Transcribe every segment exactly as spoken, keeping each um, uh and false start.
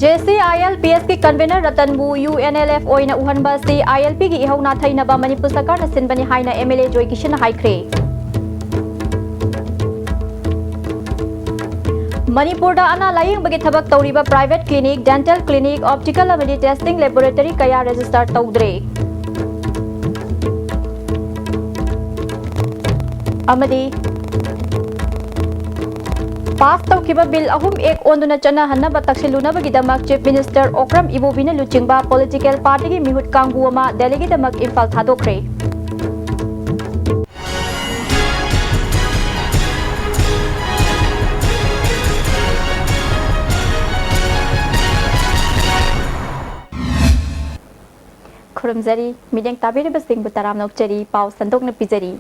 J C I L P ꯑꯦꯁꯀꯤ convener ꯔꯇꯟꯕꯨ U N L F ꯑꯣꯏꯅ ꯎꯍꯟꯕ ꯑꯁꯤ ꯑꯥꯏ ꯑꯦꯜ ꯄꯤꯒꯤ ꯏꯍꯧ ꯅꯥꯊꯩꯅꯕ ꯃꯅꯤꯄꯨꯔ ꯁꯔꯀꯥꯔꯅ ꯁꯤꯟꯕꯅꯤ ꯍꯥꯏꯅ ꯑꯦꯝ ꯑꯦꯜ ꯑꯦ ꯖꯣꯏ ꯀꯤꯁꯟꯅ ꯍꯥꯏꯈ꯭ꯔꯦ꯫ ꯃꯅꯤꯄꯨꯔꯗ ꯑꯅꯥ ꯂꯥꯌꯦꯡꯕꯒꯤ ꯊꯕꯛ ꯇꯧꯔꯤꯕ private clinic, dental clinic, optical ꯑꯃꯗꯤ testing laboratory ꯀꯌꯥ register ꯇꯧꯗ꯭ꯔꯦ꯫ ꯑꯃꯗꯤ pass ꯇꯧꯈꯤꯕ bill ꯑꯍꯨꯝ act ꯑꯣꯟꯗꯨꯅ ꯆꯠꯅꯍꯟꯅꯕ ꯇꯛꯁꯤꯜꯂꯨꯅꯕꯒꯤꯗꯃꯛ Chief Minister ꯑꯣꯀ꯭ꯔꯝ ꯏꯕꯣꯕꯤꯅ ꯂꯨꯆꯤꯡꯕ political partyꯒꯤ ꯃꯤꯍꯨꯠ ꯀꯥꯡꯕꯨ ꯑꯃ ꯗꯦꯜꯂꯤꯒꯤꯗꯃꯛ ꯏꯝꯐꯥꯜ ꯊꯥꯗꯣꯛꯈ꯭ꯔꯦ꯫ ꯈꯨꯔꯨꯝꯖꯔꯤ꯫ ꯃꯤꯠꯌꯦꯡ ꯇꯥꯕꯤꯔꯤꯕꯁꯤꯡꯕꯨ ꯇꯔꯥꯝꯅ ꯑꯣꯛꯆꯔꯤ꯫ ꯄꯥꯎ ꯁꯟꯗꯣꯛꯅ ꯄꯤꯖꯔꯤ꯫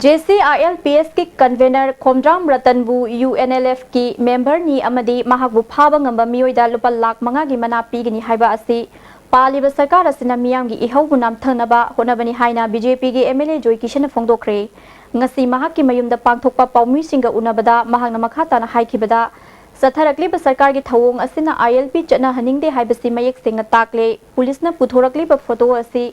J C I L P ꯑꯦꯁꯀꯤ convener ꯈꯣꯝꯗ꯭ꯔꯥꯝ ꯔꯇꯟꯕꯨ ꯌꯨ ꯑꯦꯟ ꯑꯦꯜ ꯑꯦꯐꯀꯤ memberꯅꯤ ꯑꯃꯗꯤ ꯃꯍꯥꯛꯄꯨ ꯐꯥꯕ ꯉꯝꯕ ꯃꯤꯑꯣꯏꯗ ꯂꯨꯄꯥ ꯂꯥꯈ ꯃꯉꯥꯒꯤ ꯃꯅꯥ ꯄꯤꯒꯅꯤ ꯍꯥꯏꯕ ꯑꯁꯤ ꯄꯥꯜꯂꯤꯕ ꯁꯔꯀꯥꯔ ꯑꯁꯤꯅ ꯃꯤꯌꯥꯝꯒꯤ ꯏꯍꯧꯕꯨ ꯅꯥꯝꯊꯅꯕ ꯍꯣꯠꯅꯕꯅꯤ ꯍꯥꯏꯅ ꯕꯤ ꯖꯦ ꯄꯤꯒꯤ ꯑꯦꯝ ꯑꯦꯜ ꯑꯦ ꯖꯣꯏ ꯀꯤꯁꯟꯅ ꯐꯣꯡꯗꯣꯛꯈ꯭ꯔꯦ꯫ ꯉꯁꯤ ꯃꯍꯥꯛꯀꯤ ꯃꯌꯨꯝꯗ ꯄꯥꯡꯊꯣꯛꯄ ꯄꯥꯎꯃꯤꯁꯤꯡꯒ ꯎꯅꯕꯗ ꯃꯍꯥꯛꯅ ꯃꯈꯥ ꯇꯥꯅ ꯍꯥꯏꯈꯤꯕꯗ, ꯆꯠꯊꯔꯛꯂꯤꯕ ꯁꯔꯀꯥꯔꯒꯤ ꯊꯧꯑꯣꯡ ꯑꯁꯤꯅ ꯑꯥꯏ ꯑꯦꯜ ꯄꯤ ꯆꯠꯅꯍꯟꯅꯤꯡꯗꯦ ꯍꯥꯏꯕꯁꯤ ꯃꯌꯦꯛ ꯁꯦꯡꯅ ꯇꯥꯛꯂꯦ꯫ ꯄꯨꯂꯤꯁꯅ ꯄꯨꯊꯣꯔꯛꯂꯤꯕ photo ꯑꯁꯤ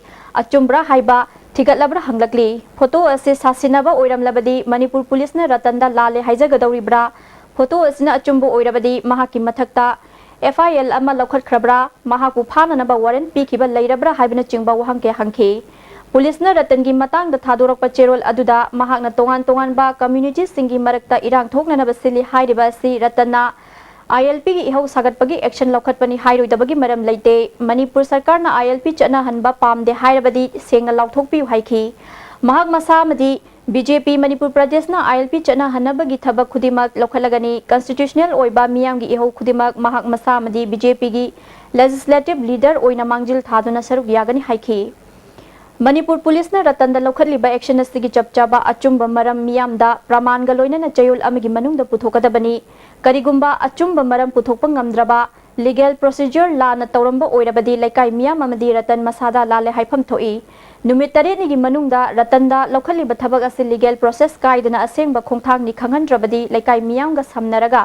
ꯑꯆꯨꯝꯕ꯭ꯔꯥ ꯍꯥꯏꯕ ꯊꯤꯒꯠꯂꯕ꯭ꯔꯥ ꯍꯪꯂꯛꯂꯤ꯫ Photo ꯑꯁꯤ ꯁꯥꯁꯤꯟꯅꯕ ꯑꯣꯏꯔꯝꯂꯕꯗꯤ ꯃꯅꯤꯄꯨꯔ ꯄꯨꯂꯤꯁꯅ ꯔꯇꯟꯗ ꯂꯥꯜꯂꯦ ꯍꯥꯏꯖꯒꯗꯧꯔꯤꯕ꯭ꯔꯥ? Photo ꯑꯁꯤꯅ ꯑꯆꯨꯝꯕ ꯑꯣꯏꯔꯕꯗꯤ ꯃꯍꯥꯛꯀꯤ ꯃꯊꯛꯇ ꯑꯦꯐ ꯑꯥꯏ ꯑꯦꯜ ꯑꯃ ꯂꯧꯈꯠꯈ꯭ꯔꯕ꯭ꯔꯥ? ꯃꯍꯥꯛꯄꯨ ꯐꯥꯅꯅꯕ warrant ꯄꯤꯈꯤꯕ ꯂꯩꯔꯕ꯭ꯔꯥ ꯍꯥꯏꯕꯅꯆꯤꯡꯕ ꯋꯥꯍꯪ ꯀꯌꯥ ꯍꯪꯈꯤ꯫ ꯄꯨꯂꯤꯁꯅ ꯔꯇꯟꯒꯤ ꯃꯇꯥꯡꯗ ꯊꯥꯗꯣꯔꯛꯄ ꯆꯦꯔꯣꯜ ꯑꯗꯨꯗ ꯃꯍꯥꯛꯅ ꯇꯣꯉꯥꯟ ꯇꯣꯉꯥꯟꯕ communityꯁꯤꯡꯒꯤ ꯃꯔꯛꯇ ꯏꯔꯥꯡ ꯊꯣꯛꯅꯅꯕ ꯁꯤꯜꯂꯤ ꯍꯥꯏꯔꯤꯕ ꯑꯁꯤ ꯔꯇꯟꯅ ꯑꯥꯏ ꯑꯦꯜ ꯄꯤꯒꯤ ꯏꯍꯧ ꯁꯥꯒꯠꯄꯒꯤ action ꯂꯧꯈꯠꯄꯅꯤ ꯍꯥꯏꯔꯣꯏꯗꯕꯒꯤ ꯃꯔꯝ ꯂꯩꯇꯦ꯫ ꯃꯅꯤꯄꯨꯔ ꯁꯔꯀꯥꯔꯅ ꯑꯥꯏ ꯑꯦꯜ ꯄꯤ ꯆꯠꯅꯍꯟꯕ ꯄꯥꯝꯗꯦ ꯍꯥꯏꯔꯕꯗꯤ ꯁꯦꯡꯅ ꯂꯥꯎꯊꯣꯛꯄꯤꯌꯨ ꯍꯥꯏꯈꯤ꯫ ꯃꯍꯥꯛ ꯃꯁꯥ ꯑꯃꯗꯤ ꯕꯤ ꯖꯦ ꯄꯤ ꯃꯅꯤꯄꯨꯔ ꯄ꯭ꯔꯗꯦꯁꯅ ꯑꯥꯏ ꯑꯦꯜ ꯄꯤ ꯆꯠꯅꯍꯟꯅꯕꯒꯤ ꯊꯕꯛ ꯈꯨꯗꯤꯡꯃꯛ ꯂꯧꯈꯠꯂꯒꯅꯤ꯫ Constitutional ꯑꯣꯏꯕ ꯃꯤꯌꯥꯝꯒꯤ ꯏꯍꯧ ꯈꯨꯗꯤꯡꯃꯛ ꯃꯍꯥꯛ ꯃꯁꯥ ꯑꯃꯗꯤ ꯕꯤ ꯖꯦ ꯄꯤꯒꯤ legislative leader ꯑꯣꯏꯅ ꯃꯥꯡꯖꯤꯜ ꯊꯥꯗꯨꯅ ꯁꯔꯨꯛ ꯌꯥꯒꯅꯤ ꯍꯥꯏꯈꯤ꯫ ꯃꯅꯤꯄꯨꯔ ꯄꯨꯂꯤꯁꯅ ꯔꯇꯟꯗ ꯂꯧꯈꯠꯂꯤꯕ action ꯑꯁꯤꯒꯤ ꯆꯞ ꯆꯥꯕ ꯑꯆꯨꯝꯕ ꯃꯔꯝ ꯃꯤꯌꯥꯝꯗ ꯄ꯭ꯔꯃꯥꯟꯒ ꯂꯣꯏꯅꯅ ꯆꯌꯣꯜ ꯑꯃꯒꯤ ꯃꯅꯨꯡꯗ ꯄꯨꯊꯣꯛꯀꯗꯕꯅꯤ꯫ ꯀꯔꯤꯒꯨꯝꯕ ꯑꯆꯨꯝꯕ ꯃꯔꯝ ꯄꯨꯊꯣꯛꯄ ꯉꯝꯗ꯭ꯔꯕ, legal procedure ꯂꯥꯟꯅ ꯇꯧꯔꯝꯕ ꯑꯣꯏꯔꯕꯗꯤ ꯂꯩꯀꯥꯏ ꯃꯤꯌꯥꯝ ꯑꯃꯗꯤ ꯔꯇꯟ ꯃꯁꯥꯗ ꯂꯥꯜꯂꯦ ꯍꯥꯏꯐꯝ ꯊꯣꯛꯏ꯫ ꯅꯨꯃꯤꯠ ꯇꯔꯦꯠꯅꯤꯒꯤ ꯃꯅꯨꯡꯗ ꯔꯇꯟꯗ ꯂꯧꯈꯠꯂꯤꯕ ꯊꯕꯛ ꯑꯁꯤ legal process ꯀꯥꯏꯗꯅ ꯑꯁꯦꯡꯕ ꯈꯣꯡꯊꯥꯡꯅꯤ ꯈꯪꯍꯟꯗ꯭ꯔꯕꯗꯤ ꯂꯩꯀꯥꯏ ꯃꯤꯌꯥꯝꯒ ꯁꯝꯅꯔꯒ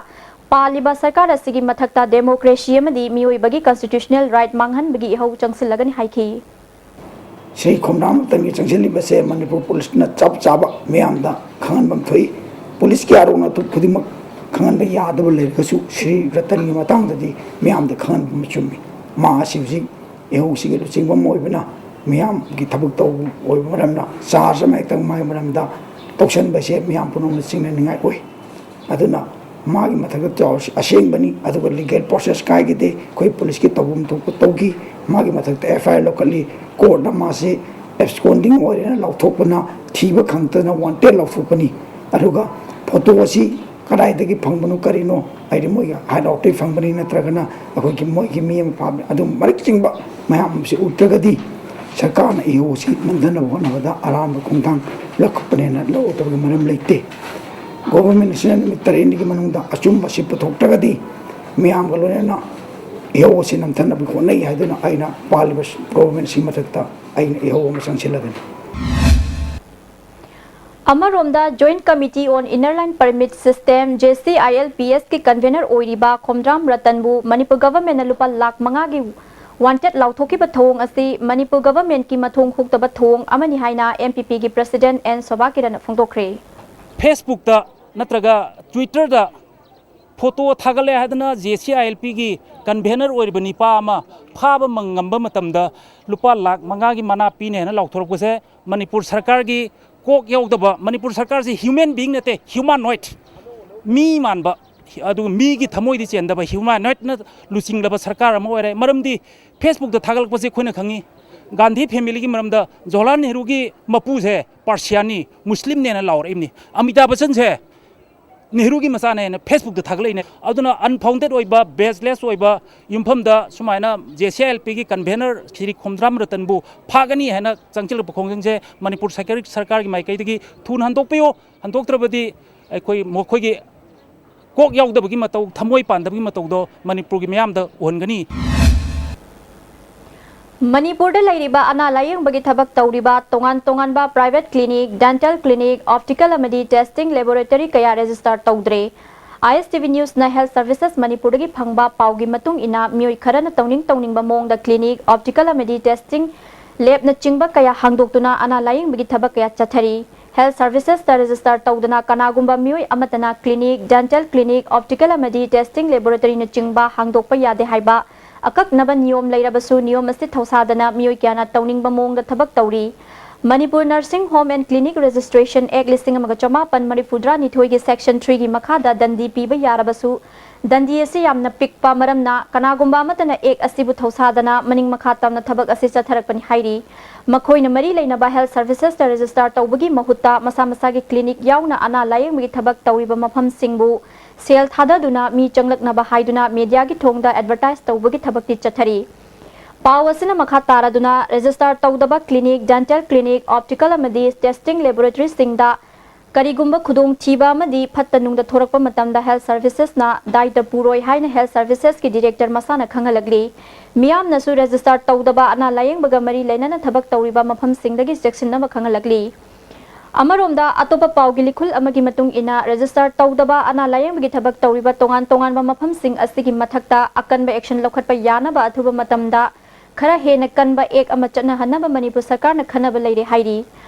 ꯄꯥꯜꯂꯤꯕ ꯁꯔꯀꯥꯔ ꯑꯁꯤꯒꯤ ꯃꯊꯛꯇ democracy ꯑꯃꯗꯤ ꯃꯤꯑꯣꯏꯕꯒꯤ constitutional right ꯃꯥꯡꯍꯟꯕꯒꯤ ꯏꯍꯧ ꯆꯪꯁꯤꯜꯂꯒꯅꯤ ꯍꯥꯏꯈꯤ꯫ ꯁ꯭ꯔꯤ ꯈꯣꯝꯗ꯭ꯔꯥꯝ ꯔꯇꯟꯒꯤ ꯆꯪꯁꯤꯜꯂꯤꯕꯁꯦ ꯃꯅꯤꯄꯨꯔ ꯄꯨꯂꯤꯁꯅ ꯆꯞ ꯆꯥꯕ ꯃꯤꯌꯥꯝꯗ ꯈꯪꯍꯟꯐꯝ ꯊꯣꯛꯏ꯫ ꯄꯨꯂꯤꯁꯀꯤ ꯑꯔꯣꯟ ꯑꯊꯨꯞ ꯈꯨꯗꯤꯡꯃꯛ ꯈꯪꯍꯟꯕ ꯌꯥꯗꯕ ꯂꯩꯔꯒꯁꯨ ꯁ꯭ꯔꯤ ꯔꯇꯟꯒꯤ ꯃꯇꯥꯡꯗꯗꯤ ꯃꯤꯌꯥꯝꯗ ꯈꯪꯍꯟꯕ ꯑꯃ ꯆꯨꯝꯃꯤ꯫ ꯃꯥ ꯑꯁꯤ ꯍꯧꯖꯤꯛ ꯏꯍꯧꯁꯤꯒꯤ ꯂꯨꯆꯤꯡꯕ ꯑꯃ ꯑꯣꯏꯕꯅ ꯃꯤꯌꯥꯝꯒꯤ ꯊꯕꯛ ꯇꯧꯕ ꯑꯣꯏꯕ ꯃꯔꯝꯅ ꯆꯥꯔꯖ ꯑꯃ ꯍꯦꯛꯇ ꯃꯥꯒꯤ ꯃꯔꯝꯗ ꯇꯧꯁꯟꯕꯁꯦ ꯃꯤꯌꯥꯝ ꯄꯨꯝꯅꯃꯛꯅ ꯆꯤꯡꯅꯅꯤꯡꯉꯥꯏ ꯑꯣꯏ꯫ ꯑꯗꯨꯅ ꯃꯥꯒꯤ ꯃꯊꯛꯇ ꯆꯥꯎꯔꯤꯁꯤ ꯑꯁꯦꯡꯕꯅꯤ, ꯑꯗꯨꯒ legal process ꯀꯥꯏꯒꯤꯗꯦ꯫ ꯑꯩꯈꯣꯏ ꯄꯨꯂꯤꯁꯀꯤ ꯇꯧꯐꯝ ꯊꯣꯛꯄ ꯇꯧꯈꯤ꯫ ꯃꯥꯒꯤ ꯃꯊꯛꯇ F I R ꯂꯧꯈꯠꯂꯤ꯫ Courtꯅ ꯃꯥꯁꯤ absconding ꯑꯣꯏꯔꯦꯅ ꯂꯥꯎꯊꯣꯛꯄꯅ ꯊꯤꯕ ꯈꯪꯗꯅ wanted ꯂꯥꯎꯊꯣꯛꯄꯅꯤ꯫ ꯑꯗꯨꯒ photo ꯑꯁꯤ ꯀꯗꯥꯏꯗꯒꯤ ꯐꯪꯕꯅꯣ ꯀꯔꯤꯅꯣ, ꯍꯥꯏꯗꯤ ꯃꯣꯏꯒꯤ hideoutꯇꯒꯤ ꯐꯪꯕꯅꯤ ꯅꯠꯇ꯭ꯔꯒꯅ ꯑꯩꯈꯣꯏꯒꯤ ꯃꯣꯏꯒꯤ ꯃꯤ ꯑꯃ ꯐꯥꯕꯅꯤ, ꯑꯗꯨꯝ ꯃꯔꯤꯛ ꯆꯤꯡꯕ ꯃꯌꯥꯝ ꯑꯃꯁꯤ ꯎꯠꯇ꯭ꯔꯒꯗꯤ ꯁꯔꯀꯥꯔꯅ ꯏꯍꯧ ꯑꯁꯤ ꯅꯝꯊꯅꯕ ꯍꯣꯠꯅꯕꯗ ꯑꯔꯥꯟꯕ ꯈꯣꯡꯊꯥꯡ ꯂꯧꯈꯠꯄꯅꯦꯅ ꯂꯧꯔꯨꯗꯕꯒꯤ ꯃꯔꯝ ꯂꯩꯇꯦ꯫ Government ꯑꯁꯤꯅ ꯅꯨꯃꯤꯠ ꯇꯔꯦꯠꯅꯤꯒꯤ ꯃꯅꯨꯡꯗ ꯑꯆꯨꯝꯕ ꯑꯁꯤ ꯄꯨꯊꯣꯛꯇ꯭ꯔꯒꯗꯤ ꯃꯤꯌꯥꯝꯒ ꯂꯣꯏꯅꯅ ꯏꯍꯧ ꯑꯁꯤ ꯅꯝꯊꯅꯕ ꯍꯣꯠꯅꯩ ꯍꯥꯏꯗꯨꯅ ꯑꯩꯅ ꯄꯥꯜꯂꯤꯕ government ꯑꯁꯤꯒꯤ ꯃꯊꯛꯇ ꯑꯩꯅ ꯏꯍꯧ ꯑꯃ ꯆꯪꯁꯤꯜꯂꯒꯅꯤ꯫ ꯑꯃꯔꯣꯝꯗ, Joint Committee on Inner Line Permit System, J C I L P S ꯀꯤ convener ꯑꯣꯏꯔꯤꯕ ꯈꯣꯝꯗ꯭ꯔꯥꯝ ꯔꯇꯟꯕꯨ ꯃꯅꯤꯄꯨꯔ governmentꯅ ꯂꯨꯄꯥ ꯂꯥꯈ ꯃꯉꯥꯒꯤ wanted ꯂꯥꯎꯊꯣꯛꯈꯤꯕ ꯊꯧꯑꯣꯡ ꯑꯁꯤ ꯃꯅꯤꯄꯨꯔ governmentꯀꯤ ꯃꯊꯣꯡ ꯍꯨꯛꯇꯕ ꯊꯧꯑꯣꯡ ꯑꯃꯅꯤ ꯍꯥꯏꯅ M P Pꯒꯤ president N Sobha ꯀꯤꯔꯟꯅ ꯐꯣꯡꯗꯣꯛꯈ꯭ꯔꯦ꯫ Facebookꯇ ꯅꯠꯇ꯭ꯔꯒ Twitterꯗ photo ꯊꯥꯒꯠꯂꯦ ꯍꯥꯏꯗꯅ J C I L Pꯒꯤ convener ꯑꯣꯏꯔꯤꯕ ꯅꯤꯄꯥ ꯑꯃ ꯐꯥꯕ ꯃꯪ-, ꯉꯝꯕ ꯃꯇꯝꯗ ꯂꯨꯄꯥ ꯂꯥꯈ ꯃꯉꯥꯒꯤ ꯃꯅꯥ ꯄꯤꯅꯤ ꯍꯥꯏꯅ ꯂꯥꯎꯊꯣꯔꯛꯄꯁꯦ ꯃꯅꯤꯄꯨꯔ ꯁꯔꯀꯥꯔꯒꯤ ꯀꯣꯛ ꯌꯥꯎꯗꯕ, ꯃꯅꯤꯄꯨꯔ ꯁꯔꯀꯥꯔꯁꯤ human being ꯅꯠꯇꯦ, humanoid, ꯃꯤ ꯃꯥꯟꯕ, ꯑꯗꯨꯒ ꯃꯤꯒꯤ ꯊꯃꯣꯏꯗꯤ ꯆꯦꯟꯗꯕ humanoidꯅ ꯂꯨꯆꯤꯡꯂꯕ ꯁꯔꯀꯥꯔ ꯑꯃ ꯑꯣꯏꯔꯦ꯫ ꯃꯔꯝꯗꯤ Facebookꯇ ꯊꯥꯒꯠꯂꯛꯄꯁꯦ ꯑꯩꯈꯣꯏꯅ ꯈꯪꯉꯤ꯫ ꯒꯥꯟꯙꯤ familyꯒꯤ ꯃꯔꯝꯗ ꯖꯋꯥꯍꯔꯂꯥꯜ ꯅꯦꯍꯔꯨꯒꯤ ꯃꯄꯨꯁꯦ ꯄꯥꯔꯁꯤꯌꯥꯟꯅꯤ, ꯃꯨꯁꯂꯤꯝꯅꯦꯅ ꯂꯥꯎꯔꯛꯏꯕꯅꯤ꯫ ꯑꯃꯤꯇꯥꯕ ꯕꯆꯟꯁꯦ ꯅꯦꯍꯔꯨꯒꯤ ꯃꯆꯥꯅꯦꯅ Facebookꯇ ꯊꯥꯒꯠꯂꯛꯏꯅꯦ꯫ ꯑꯗꯨꯅ unfounded ꯑꯣꯏꯕ, baseless ꯑꯣꯏꯕ ꯌꯨꯝꯐꯝꯗ ꯁꯨꯃꯥꯏꯅ J C I L Pꯒꯤ convener Shri Khomdram ꯔꯇꯟꯕꯨ ꯐꯥꯒꯅꯤ ꯍꯥꯏꯅ ꯆꯪꯁꯤꯜꯂꯛꯄ ꯈꯣꯡꯖꯪꯁꯦ ꯃꯅꯤꯄꯨꯔ ꯁꯔꯀꯥꯔ, ꯁꯔꯀꯥꯔꯒꯤ ꯃꯥꯏꯀꯩꯗꯒꯤ ꯊꯨꯅ ꯍꯟꯗꯣꯛꯄꯤꯌꯨ꯫ ꯍꯟꯗꯣꯛꯇ꯭ꯔꯕꯗꯤ ꯑꯩꯈꯣꯏ ꯃꯈꯣꯏꯒꯤ ꯀꯣꯛ ꯌꯥꯎꯗꯕꯒꯤ ꯃꯇꯧ, ꯊꯃꯣꯏ ꯄꯥꯟꯗꯕꯒꯤ ꯃꯇꯧꯗꯣ ꯃꯅꯤꯄꯨꯔꯒꯤ ꯃꯤꯌꯥꯝꯗ ꯎꯍꯟꯒꯅꯤ꯫ ꯃꯅꯤꯄꯨꯔꯗ ꯂꯩꯔꯤꯕ ꯑꯅꯥ ꯂꯥꯌꯦꯡꯕꯒꯤ ꯊꯕꯛ ꯇꯧꯔꯤꯕ ꯇꯣꯉꯥꯟ ꯇꯣꯉꯥꯟꯕ private clinic, dental clinic, optical ꯑꯃꯗꯤ testing laboratory ꯀꯌꯥ register ꯇꯧꯗ꯭ꯔꯦ꯫ ISTV Newsꯅ Health Services ꯃꯅꯤꯄꯨꯔꯗꯒꯤ ꯐꯪꯕ ꯄꯥꯎꯒꯤ ꯃꯇꯨꯡ ꯏꯟꯅ, ꯃꯤꯑꯣꯏ ꯈꯔꯅ ꯇꯧꯅꯤꯡ ꯇꯧꯅꯤꯡꯕ ꯃꯑꯣꯡꯗ clinic, optical ꯑꯃꯗꯤ testing labꯅꯆꯤꯡꯕ ꯀꯌꯥ ꯍꯥꯡꯗꯣꯛꯇꯨꯅ ꯑꯅꯥ ꯂꯥꯌꯦꯡꯕꯒꯤ ꯊꯕꯛ ꯀꯌꯥ ꯆꯠꯊꯔꯤ꯫ Health Servicesꯇ register ꯇꯧꯗꯅ ꯀꯅꯥꯒꯨꯝꯕ ꯃꯤꯑꯣꯏ ꯑꯃꯠꯇꯅ clinic, dental clinic, optical ꯑꯃꯗꯤ testing laboratoryꯅꯆꯤꯡꯕ ꯍꯥꯡꯗꯣꯛꯄ ꯌꯥꯗꯦ ꯍꯥꯏꯕ ꯑꯀꯛꯅꯕ ꯅꯤꯌꯣꯝ ꯂꯩꯔꯕꯁꯨ, ꯅꯤꯌꯣꯝ ꯑꯁꯤ ꯊꯧꯁꯥꯗꯅ ꯃꯤꯑꯣꯏ ꯀꯌꯥꯅ ꯇꯧꯅꯤꯡꯕ ꯃꯑꯣꯡꯗ ꯊꯕꯛ ꯇꯧꯔꯤ꯫ Manipur Nursing Home and Clinic Registration Act ꯂꯤꯁꯤꯡ ꯑꯃꯒ ꯆꯃꯥꯄꯟ ꯃꯔꯤꯐꯨꯇꯔꯥꯅꯤꯊꯣꯏꯒꯤ Section threeꯒꯤ ꯃꯈꯥꯗ ꯗꯟꯗꯤ ꯄꯤꯕ ꯌꯥꯔꯕꯁꯨ, ꯗꯟꯗꯤ ꯑꯁꯤ ꯌꯥꯝꯅ ꯄꯤꯛꯄ ꯃꯔꯝꯅ ꯀꯅꯥꯒꯨꯝꯕ ꯑꯃꯠꯇꯅ Act ꯑꯁꯤꯕꯨ ꯊꯧꯁꯥꯗꯅ ꯃꯅꯤꯡ ꯃꯈꯥ ꯇꯝꯅ ꯊꯕꯛ ꯑꯁꯤ ꯆꯠꯊꯔꯛꯄꯅꯤ ꯍꯥꯏꯔꯤ꯫ ꯃꯈꯣꯏꯅ ꯃꯔꯤ ꯂꯩꯅꯕ Health Servicesꯇ register ꯇꯧꯕꯒꯤ ꯃꯍꯨꯠꯇ ꯃꯁꯥ ꯃꯁꯥꯒꯤ clinic ꯌꯥꯎꯅ ꯑꯅꯥ ꯂꯥꯌꯦꯡꯕꯒꯤ ꯊꯕꯛ ꯇꯧꯔꯤꯕ ꯃꯐꯝꯁꯤꯡꯕꯨ ꯁꯦꯜ ꯊꯥꯗꯗꯨꯅ ꯃꯤ ꯆꯪꯂꯛꯅꯕ ꯍꯥꯏꯗꯨꯅ mediaꯒꯤ ꯊꯣꯡꯗ advertise ꯇꯧꯕꯒꯤ ꯊꯕꯛꯇꯤ ꯆꯠꯊꯔꯤ꯫ ꯄꯥꯎ ꯑꯁꯤꯅ ꯃꯈꯥ ꯇꯥꯔꯗꯨꯅ, register ꯇꯧꯗꯕ clinic, dental clinic, optical ꯑꯃꯗꯤ testing laboratoryꯁꯤꯡꯗ ꯀꯔꯤꯒꯨꯝꯕ ꯈꯨꯗꯣꯡꯊꯤꯕ ꯑꯃꯗꯤ ꯐꯠꯇ ꯅꯨꯡꯗ ꯊꯣꯔꯛꯄ ꯃꯇꯝꯗ Health Servicesꯅ ꯗꯥꯏꯇ ꯄꯨꯔꯣꯏ ꯍꯥꯏꯅ Health Servicesꯀꯤ director ꯃꯁꯥꯅ ꯈꯪꯍꯜꯂꯛꯂꯤ꯫ ꯃꯤꯌꯥꯝꯅꯁꯨ register ꯇꯧꯗꯕ ꯑꯅꯥ ꯂꯥꯌꯦꯡꯕꯒ ꯃꯔꯤ ꯂꯩꯅꯅ ꯊꯕꯛ ꯇꯧꯔꯤꯕ ꯃꯐꯝꯁꯤꯡꯗꯒꯤ ꯆꯦꯛꯁꯤꯟꯅꯕ ꯈꯪꯍꯜꯂꯛꯂꯤ꯫ ꯑꯃꯔꯣꯝꯗ, ꯑꯇꯣꯞꯄ ꯄꯥꯎꯒꯤ ꯂꯤꯈꯨꯜ ꯑꯃꯒꯤ ꯃꯇꯨꯡ ꯏꯟꯅ, register ꯇꯧꯗꯕ ꯑꯅꯥ ꯂꯥꯌꯦꯡꯕꯒꯤ ꯊꯕꯛ ꯇꯧꯔꯤꯕ ꯇꯣꯉꯥꯟ ꯇꯣꯉꯥꯟꯕ ꯃꯐꯝꯁꯤꯡ ꯑꯁꯤꯒꯤ ꯃꯊꯛꯇ ꯑꯀꯟꯕ action ꯂꯧꯈꯠꯄ ꯌꯥꯅꯕ ꯑꯊꯨꯕ ꯃꯇꯝꯗ ꯈꯔ ꯍꯦꯟꯅ ꯀꯟꯕ Act ꯑꯃ ꯆꯠꯅꯍꯟꯅꯕ ꯃꯅꯤꯄꯨꯔ ꯁꯔꯀꯥꯔꯅ ꯈꯟꯅꯕ ꯂꯩꯔꯦ ꯍꯥꯏꯔꯤ꯫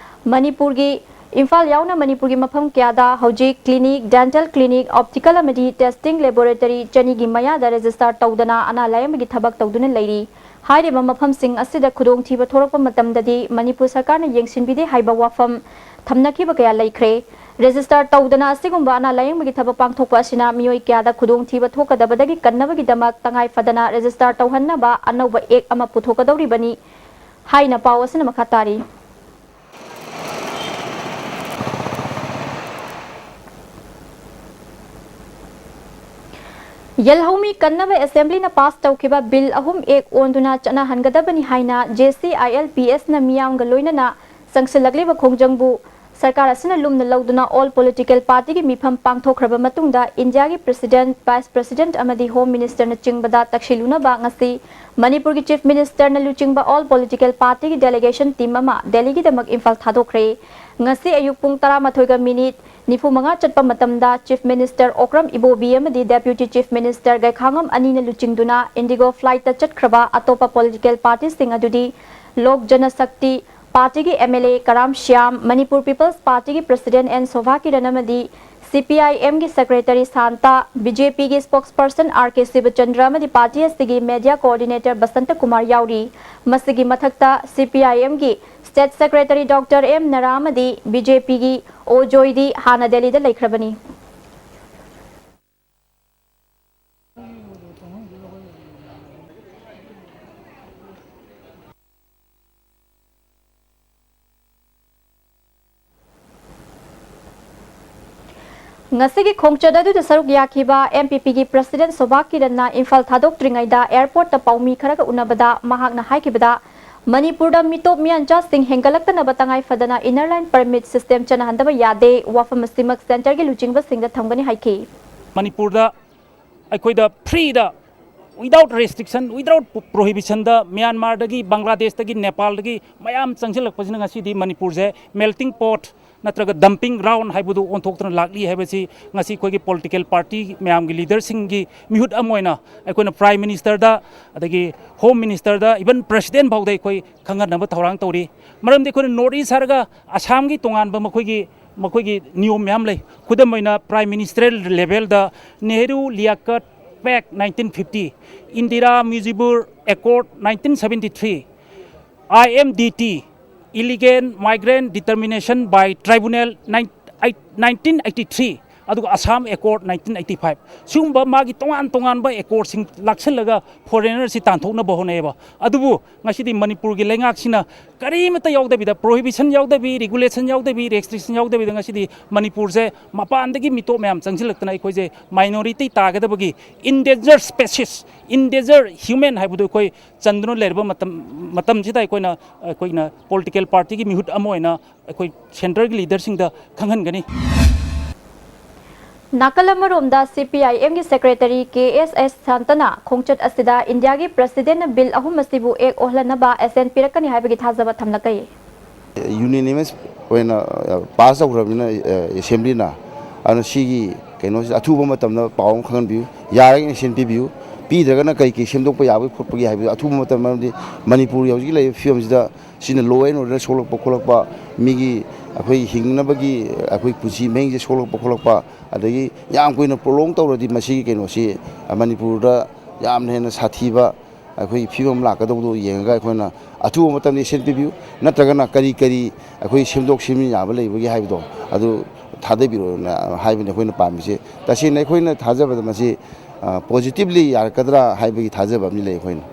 ꯃꯅꯤꯄꯨꯔꯒꯤ, ꯏꯝꯐꯥꯜ ꯌꯥꯎꯅ ꯃꯅꯤꯄꯨꯔꯒꯤ ꯃꯐꯝ ꯀꯌꯥꯗ ꯍꯧꯖꯤꯛ clinic, dental clinic, optical ꯑꯃꯗꯤ testing laboratory ꯆꯅꯤꯒꯤ ꯃꯌꯥꯗ register ꯇꯧꯗꯅ ꯑꯅꯥ ꯂꯥꯌꯦꯡꯕꯒꯤ ꯊꯕꯛ ꯇꯧꯗꯨꯅ ꯂꯩꯔꯤ꯫ ꯍꯥꯏꯔꯤꯕ ꯃꯐꯝꯁꯤꯡ ꯑꯁꯤꯗ ꯈꯨꯗꯣꯡꯊꯤꯕ ꯊꯣꯔꯛꯄ ꯃꯇꯝꯗꯗꯤ ꯃꯅꯤꯄꯨꯔ ꯁꯔꯀꯥꯔꯅ ꯌꯦꯡꯁꯤꯟꯕꯤꯗꯦ ꯍꯥꯏꯕ ꯋꯥꯐꯝ ꯊꯝꯅꯈꯤꯕ ꯀꯌꯥ ꯂꯩꯈ꯭ꯔꯦ꯫ Register ꯇꯧꯗꯅ ꯑꯁꯤꯒꯨꯝꯕ ꯑꯅꯥ ꯂꯥꯌꯦꯡꯕꯒꯤ ꯊꯕꯛ ꯄꯥꯡꯊꯣꯛꯄ ꯑꯁꯤꯅ ꯃꯤꯑꯣꯏ ꯀꯌꯥꯗ ꯈꯨꯗꯣꯡꯊꯤꯕ ꯊꯣꯛꯀꯗꯕꯗꯒꯤ ꯀꯟꯅꯕꯒꯤꯗꯃꯛ ꯇꯉꯥꯏ ꯐꯗꯅ register ꯇꯧꯍꯟꯅꯕ ꯑꯅꯧꯕ Act ꯑꯃ ꯄꯨꯊꯣꯛꯀꯗꯧꯔꯤꯕꯅꯤ ꯍꯥꯏꯅ ꯄꯥꯎ ꯑꯁꯤꯅ ꯃꯈꯥ ꯇꯥꯔꯤ꯫ ꯌꯦꯜꯍꯧꯃꯤ ꯀꯟꯅꯕ Assemblyꯅ pass ꯇꯧꯈꯤꯕ Bill ꯑꯍꯨꯝ Act ꯑꯣꯟꯗꯨꯅ ꯆꯠꯅꯍꯟꯒꯗꯕꯅꯤ ꯍꯥꯏꯅ JCILPSꯅ ꯃꯤꯌꯥꯝꯒ ꯂꯣꯏꯅꯅ ꯆꯪꯁꯤꯜꯂꯛꯂꯤꯕ ꯈꯣꯡꯖꯪꯕꯨ ꯁꯔꯀꯥꯔ ꯑꯁꯤꯅ ꯂꯨꯝꯅ ꯂꯧꯗꯨꯅ all political partyꯒꯤ ꯃꯤꯐꯝ ꯄꯥꯡꯊꯣꯛꯈ꯭ꯔꯕ ꯃꯇꯨꯡꯗ ꯏꯟꯗꯤꯌꯥꯒꯤ President, Vice President ꯑꯃꯗꯤ Home Ministerꯅꯆꯤꯡꯕꯗ ꯇꯛꯁꯤꯜꯂꯨꯅꯕ ꯉꯁꯤ ꯃꯅꯤꯄꯨꯔꯒꯤ Chief Ministerꯅ ꯂꯨꯆꯤꯡꯕ all political partyꯒꯤ delegation team ꯑꯃ ꯗꯦꯜꯂꯤꯒꯤꯗꯃꯛ ꯏꯝꯐꯥꯜ ꯊꯥꯗꯣꯛꯈ꯭ꯔꯦ꯫ ꯉꯁꯤ ꯑꯌꯨꯛ ꯄꯨꯡ ꯇꯔꯥꯃꯥꯊꯣꯏꯒ ꯃꯤꯅꯤꯠ ꯅꯤꯐꯨꯃꯉꯥ ꯆꯠꯄ ꯃꯇꯝꯗ Chief Minister ꯑꯣꯀ꯭ꯔꯝ ꯏꯕꯣꯕꯤ ꯑꯃꯗꯤ Deputy Chief Minister ꯒꯩꯈꯥꯉꯝ ꯑꯅꯤꯅ ꯂꯨꯆꯤꯡꯗꯨꯅ Indigo flightꯇ ꯆꯠꯈ꯭ꯔꯕ ꯑꯇꯣꯞꯄ political partyꯁꯤꯡ ꯑꯗꯨꯗꯤ ꯂꯣꯛ ꯖꯅꯁꯛꯇꯤ ꯄꯥꯔꯇꯤꯒꯤ MLA ꯀꯔꯥꯝ ꯁ꯭ꯌꯥꯝ, ꯃꯅꯤꯄꯨꯔ People's Partyꯒꯤ President ꯑꯦꯟ ꯁꯣꯚꯥ ꯀꯤꯔꯟ ꯑꯃꯗꯤ CPIMꯒꯤ Secretary ꯁꯥꯟꯇ, BJPꯒꯤ spokesperson R K ꯁꯤꯕꯆꯟꯗ꯭ꯔ ꯑꯃꯗꯤ ꯄꯥꯔꯇꯤ ꯑꯁꯤꯒꯤ media coordinator ꯕꯁꯟꯇ ꯀꯨꯃꯥꯔ ꯌꯥꯎꯔꯤ꯫ ꯃꯁꯤꯒꯤ ꯃꯊꯛꯇ CPIMꯒꯤ State Secretary Doctor ꯑꯦꯝ ꯅꯔꯥ ꯑꯃꯗꯤ BJPꯒꯤ ꯑꯣ ꯖꯣꯏꯗꯤ ꯍꯥꯟꯅ ꯗꯦꯜꯂꯤꯗ ꯂꯩꯈ꯭ꯔꯕꯅꯤ꯫ ꯉꯁꯤꯒꯤ ꯈꯣꯡꯆꯠ ꯑꯗꯨꯗ ꯁꯔꯨꯛ ꯌꯥꯈꯤꯕ MPPꯒꯤ President ꯁꯣꯚꯥ ꯀꯤꯔꯟꯅ ꯏꯝꯐꯥꯜ ꯊꯥꯗꯣꯛꯇ꯭ꯔꯤꯉꯩꯗ airportꯇ ꯄꯥꯎꯃꯤ ꯈꯔꯒ ꯎꯅꯕꯗ ꯃꯍꯥꯛꯅ ꯍꯥꯏꯈꯤꯕꯗ, ꯃꯅꯤꯄꯨꯔꯗ ꯃꯤꯇꯣꯞ ꯃꯤꯌꯥꯟꯆꯥꯁꯤꯡ ꯍꯦꯟꯒꯠꯂꯛꯇꯅꯕ ꯇꯉꯥꯏ ꯐꯗꯅ inner line permit system ꯆꯠꯅꯍꯟꯗꯕ ꯌꯥꯗꯦ, ꯋꯥꯐꯝ ꯑꯁꯤꯃꯛ centreꯒꯤ ꯂꯨꯆꯤꯡꯕꯁꯤꯡꯗ ꯊꯝꯒꯅꯤ ꯍꯥꯏꯈꯤ꯫ ꯃꯅꯤꯄꯨꯔꯗ ꯑꯩꯈꯣꯏꯗ freeꯗ, without restriction, without prohibitionꯗ ꯃ꯭ꯌꯥꯟꯃꯥꯔꯗꯒꯤ, ꯕꯪꯒ꯭ꯂꯥꯗꯦꯁꯇꯒꯤ, ꯅꯦꯄꯥꯜꯗꯒꯤ ꯃꯌꯥꯝ ꯆꯪꯁꯤꯜꯂꯛꯄꯁꯤꯅ ꯉꯁꯤꯗꯤ ꯃꯅꯤꯄꯨꯔꯁꯦ melting pot ꯅꯠꯇ꯭ꯔꯒ dumping ground ꯍꯥꯏꯕꯗꯨ ꯑꯣꯟꯊꯣꯛꯇꯨꯅ ꯂꯥꯛꯂꯤ ꯍꯥꯏꯕꯁꯤ ꯉꯁꯤ ꯑꯩꯈꯣꯏꯒꯤ political party ꯃꯌꯥꯝꯒꯤ leaderꯁꯤꯡꯒꯤ ꯃꯤꯍꯨꯠ ꯑꯃ ꯑꯣꯏꯅ ꯑꯩꯈꯣꯏꯅ Prime Ministerꯗ, ꯑꯗꯒꯤ Home Ministerꯗ, even President ꯐꯥꯎꯗ ꯑꯩꯈꯣꯏ ꯈꯪꯍꯟꯅꯕ ꯊꯧꯔꯥꯡ ꯇꯧꯔꯤ꯫ ꯃꯔꯝꯗꯤ ꯑꯩꯈꯣꯏꯅ North East ꯍꯥꯏꯔꯒ ꯑꯁꯥꯝꯒꯤ ꯇꯣꯉꯥꯟꯕ ꯃꯈꯣꯏꯒꯤ, ꯃꯈꯣꯏꯒꯤ ꯅꯤꯌꯣꯝ ꯃꯌꯥꯝ ꯂꯩ꯫ ꯈꯨꯗꯝ ꯑꯣꯏꯅ Prime Ministerial levelꯗ Nehru Liaquat Pact nineteen fifty, Indira Mujibur Accord nineteen seventy three, IMDT, Illegal Migrant Determination by Tribunal nineteen eighty three, ꯑꯗꯨꯒ Assam Accord nineteen eighty five, ꯁꯤꯒꯨꯝꯕ ꯃꯥꯒꯤ ꯇꯣꯉꯥꯟ ꯇꯣꯉꯥꯟꯕ ꯑꯦꯀꯣꯔꯗꯁꯤꯡ ꯂꯥꯛꯁꯤꯜꯂꯒ ꯐꯣꯔꯦꯅꯔꯁꯤ ꯇꯥꯟꯊꯣꯛꯅꯕ ꯍꯣꯠꯅꯩꯌꯦꯕ꯫ ꯑꯗꯨꯕꯨ ꯉꯁꯤꯗꯤ ꯃꯅꯤꯄꯨꯔꯒꯤ ꯂꯩꯉꯥꯛꯁꯤꯅ ꯀꯔꯤꯃꯠꯇ ꯌꯥꯎꯗꯕꯤꯗ, ꯄ꯭ꯔꯣꯍꯤꯕꯤꯁꯟ ꯌꯥꯎꯗꯕꯤ, ꯔꯤꯒꯨꯂꯦꯁꯟ ꯌꯥꯎꯗꯕꯤ, ꯔꯦꯁꯇ꯭ꯔꯤꯛꯁꯟ ꯌꯥꯎꯗꯕꯤꯗ ꯉꯁꯤꯗꯤ ꯃꯅꯤꯄꯨꯔꯁꯦ ꯃꯄꯥꯟꯗꯒꯤ ꯃꯤꯇꯣꯞ ꯃꯌꯥꯝ ꯆꯪꯁꯤꯜꯂꯛꯇꯅ ꯑꯩꯈꯣꯏꯁꯦ minority ꯇꯥꯒꯗꯕꯒꯤ, endangered species, endangered human ꯍꯥꯏꯕꯗꯨ ꯑꯩꯈꯣꯏ ꯆꯟꯗꯨꯅ ꯂꯩꯔꯕ ꯃꯇꯝ, ꯃꯇꯝꯁꯤꯗ ꯑꯩꯈꯣꯏꯅ, ꯑꯩꯈꯣꯏꯅ ꯄꯣꯂꯤꯇꯤꯀꯦꯜ ꯄꯥꯔꯇꯤꯒꯤ ꯃꯤꯍꯨꯠ ꯑꯃ ꯑꯣꯏꯅ ꯑꯩꯈꯣꯏ ꯁꯦꯟꯇꯔꯒꯤ ꯂꯤꯗꯔꯁꯤꯡꯗ ꯈꯪꯍꯟꯒꯅꯤ꯫ ꯅꯥꯀꯜ ꯑꯃꯔꯣꯝꯗ, ꯁꯤ ꯄꯤ ꯑꯥꯏ ꯑꯦꯝꯒꯤ ꯁꯦꯀ꯭ꯔꯦꯇꯔꯤ ꯀꯦ ꯑꯦꯁ ꯑꯦꯁ ꯁꯥꯟꯇꯅ ꯈꯣꯡꯆꯠ ꯑꯁꯤꯗ ꯏꯟꯗꯤꯌꯥꯒꯤ ꯄ꯭ꯔꯁꯤꯗꯦꯟꯅ ꯕꯤꯜ ꯑꯍꯨꯝ ꯑꯁꯤꯕꯨ ꯑꯦꯛ ꯑꯣꯜꯍꯟꯅꯕ ꯑꯦꯁꯦꯟ ꯄꯤꯔꯛꯀꯅꯤ ꯍꯥꯏꯕꯒꯤ ꯊꯥꯖꯕ ꯊꯝꯂꯛꯀꯩ꯫ ꯌꯨꯅꯤꯅꯤꯃꯁ ꯑꯣꯏꯅ ꯄꯥꯁ ꯇꯧꯈ꯭ꯔꯕꯅꯤꯅ ꯑꯦꯁꯦꯝꯕ꯭ꯂꯤꯅ, ꯑꯗꯨꯅ ꯁꯤꯒꯤ ꯀꯩꯅꯣꯁꯤ ꯑꯊꯨꯕ ꯃꯇꯝꯗ ꯄꯥꯎ ꯑꯃ ꯈꯪꯍꯟꯕꯤꯌꯨ, ꯌꯥꯔꯒꯅ ꯑꯦꯁꯦꯟ ꯄꯤꯕꯤꯌꯨ, ꯄꯤꯗ꯭ꯔꯒꯅ ꯀꯩ ꯀꯩ ꯁꯦꯝꯗꯣꯛꯄ ꯌꯥꯕꯒꯤ ꯈꯣꯠꯄꯒꯤ ꯍꯥꯏꯕꯗꯨ ꯑꯊꯨꯕ ꯃꯇꯝ, ꯃꯔꯝꯗꯤ ꯃꯅꯤꯄꯨꯔꯒꯤ ꯍꯧꯖꯤꯛ ꯂꯩꯔꯤꯕ ꯐꯤꯕꯝꯁꯤꯗ ꯁꯤꯅ law and order ꯁꯣꯛꯂꯛꯄ ꯈꯣꯠꯂꯛꯄ, ꯃꯤꯒꯤ ꯑꯩꯈꯣꯏ ꯍꯤꯡꯅꯕꯒꯤ ꯑꯩꯈꯣꯏ ꯄꯨꯟꯁꯤ ꯃꯍꯤꯡꯁꯦ ꯁꯣꯛꯂꯛꯄ ꯈꯣꯠꯂꯛꯄ, ꯑꯗꯒꯤ ꯌꯥꯝ ꯀꯨꯏꯅ ꯄ꯭ꯔꯣꯂꯣꯡ ꯇꯧꯔꯗꯤ ꯃꯁꯤꯒꯤ ꯀꯩꯅꯣꯁꯤ ꯃꯅꯤꯄꯨꯔꯗ ꯌꯥꯝꯅ ꯍꯦꯟꯅ ꯁꯥꯊꯤꯕ ꯑꯩꯈꯣꯏꯒꯤ ꯐꯤꯕꯝ ꯂꯥꯛꯀꯗꯧꯕꯗꯣ ꯌꯦꯡꯉꯒ ꯑꯩꯈꯣꯏꯅ ꯑꯊꯨꯕ ꯃꯇꯝꯗ ꯑꯦꯁꯦꯟ ꯄꯤꯕꯤꯌꯨ, ꯅꯠꯇ꯭ꯔꯒꯅ ꯀꯔꯤ ꯀꯔꯤ ꯑꯩꯈꯣꯏ ꯁꯦꯝꯗꯣꯛ ꯁꯦꯝꯖꯤꯟ ꯌꯥꯕ ꯂꯩꯕꯒꯦ ꯍꯥꯏꯕꯗꯣ ꯑꯗꯨ ꯊꯥꯗꯕꯤꯔꯛꯑꯣꯅ ꯍꯥꯏꯕꯅꯤ ꯑꯩꯈꯣꯏꯅ ꯄꯥꯝꯃꯤꯁꯦ꯫ ꯇꯁꯦꯡꯅ ꯑꯩꯈꯣꯏꯅ ꯊꯥꯖꯕꯗ ꯃꯁꯤ ꯄꯣꯖꯤꯇꯤꯕꯂꯤ ꯌꯥꯔꯛꯀꯗ꯭ꯔꯥ ꯍꯥꯏꯕꯒꯤ ꯊꯥꯖꯕ ꯑꯃꯗꯤ ꯂꯩ ꯑꯩꯈꯣꯏꯅ꯫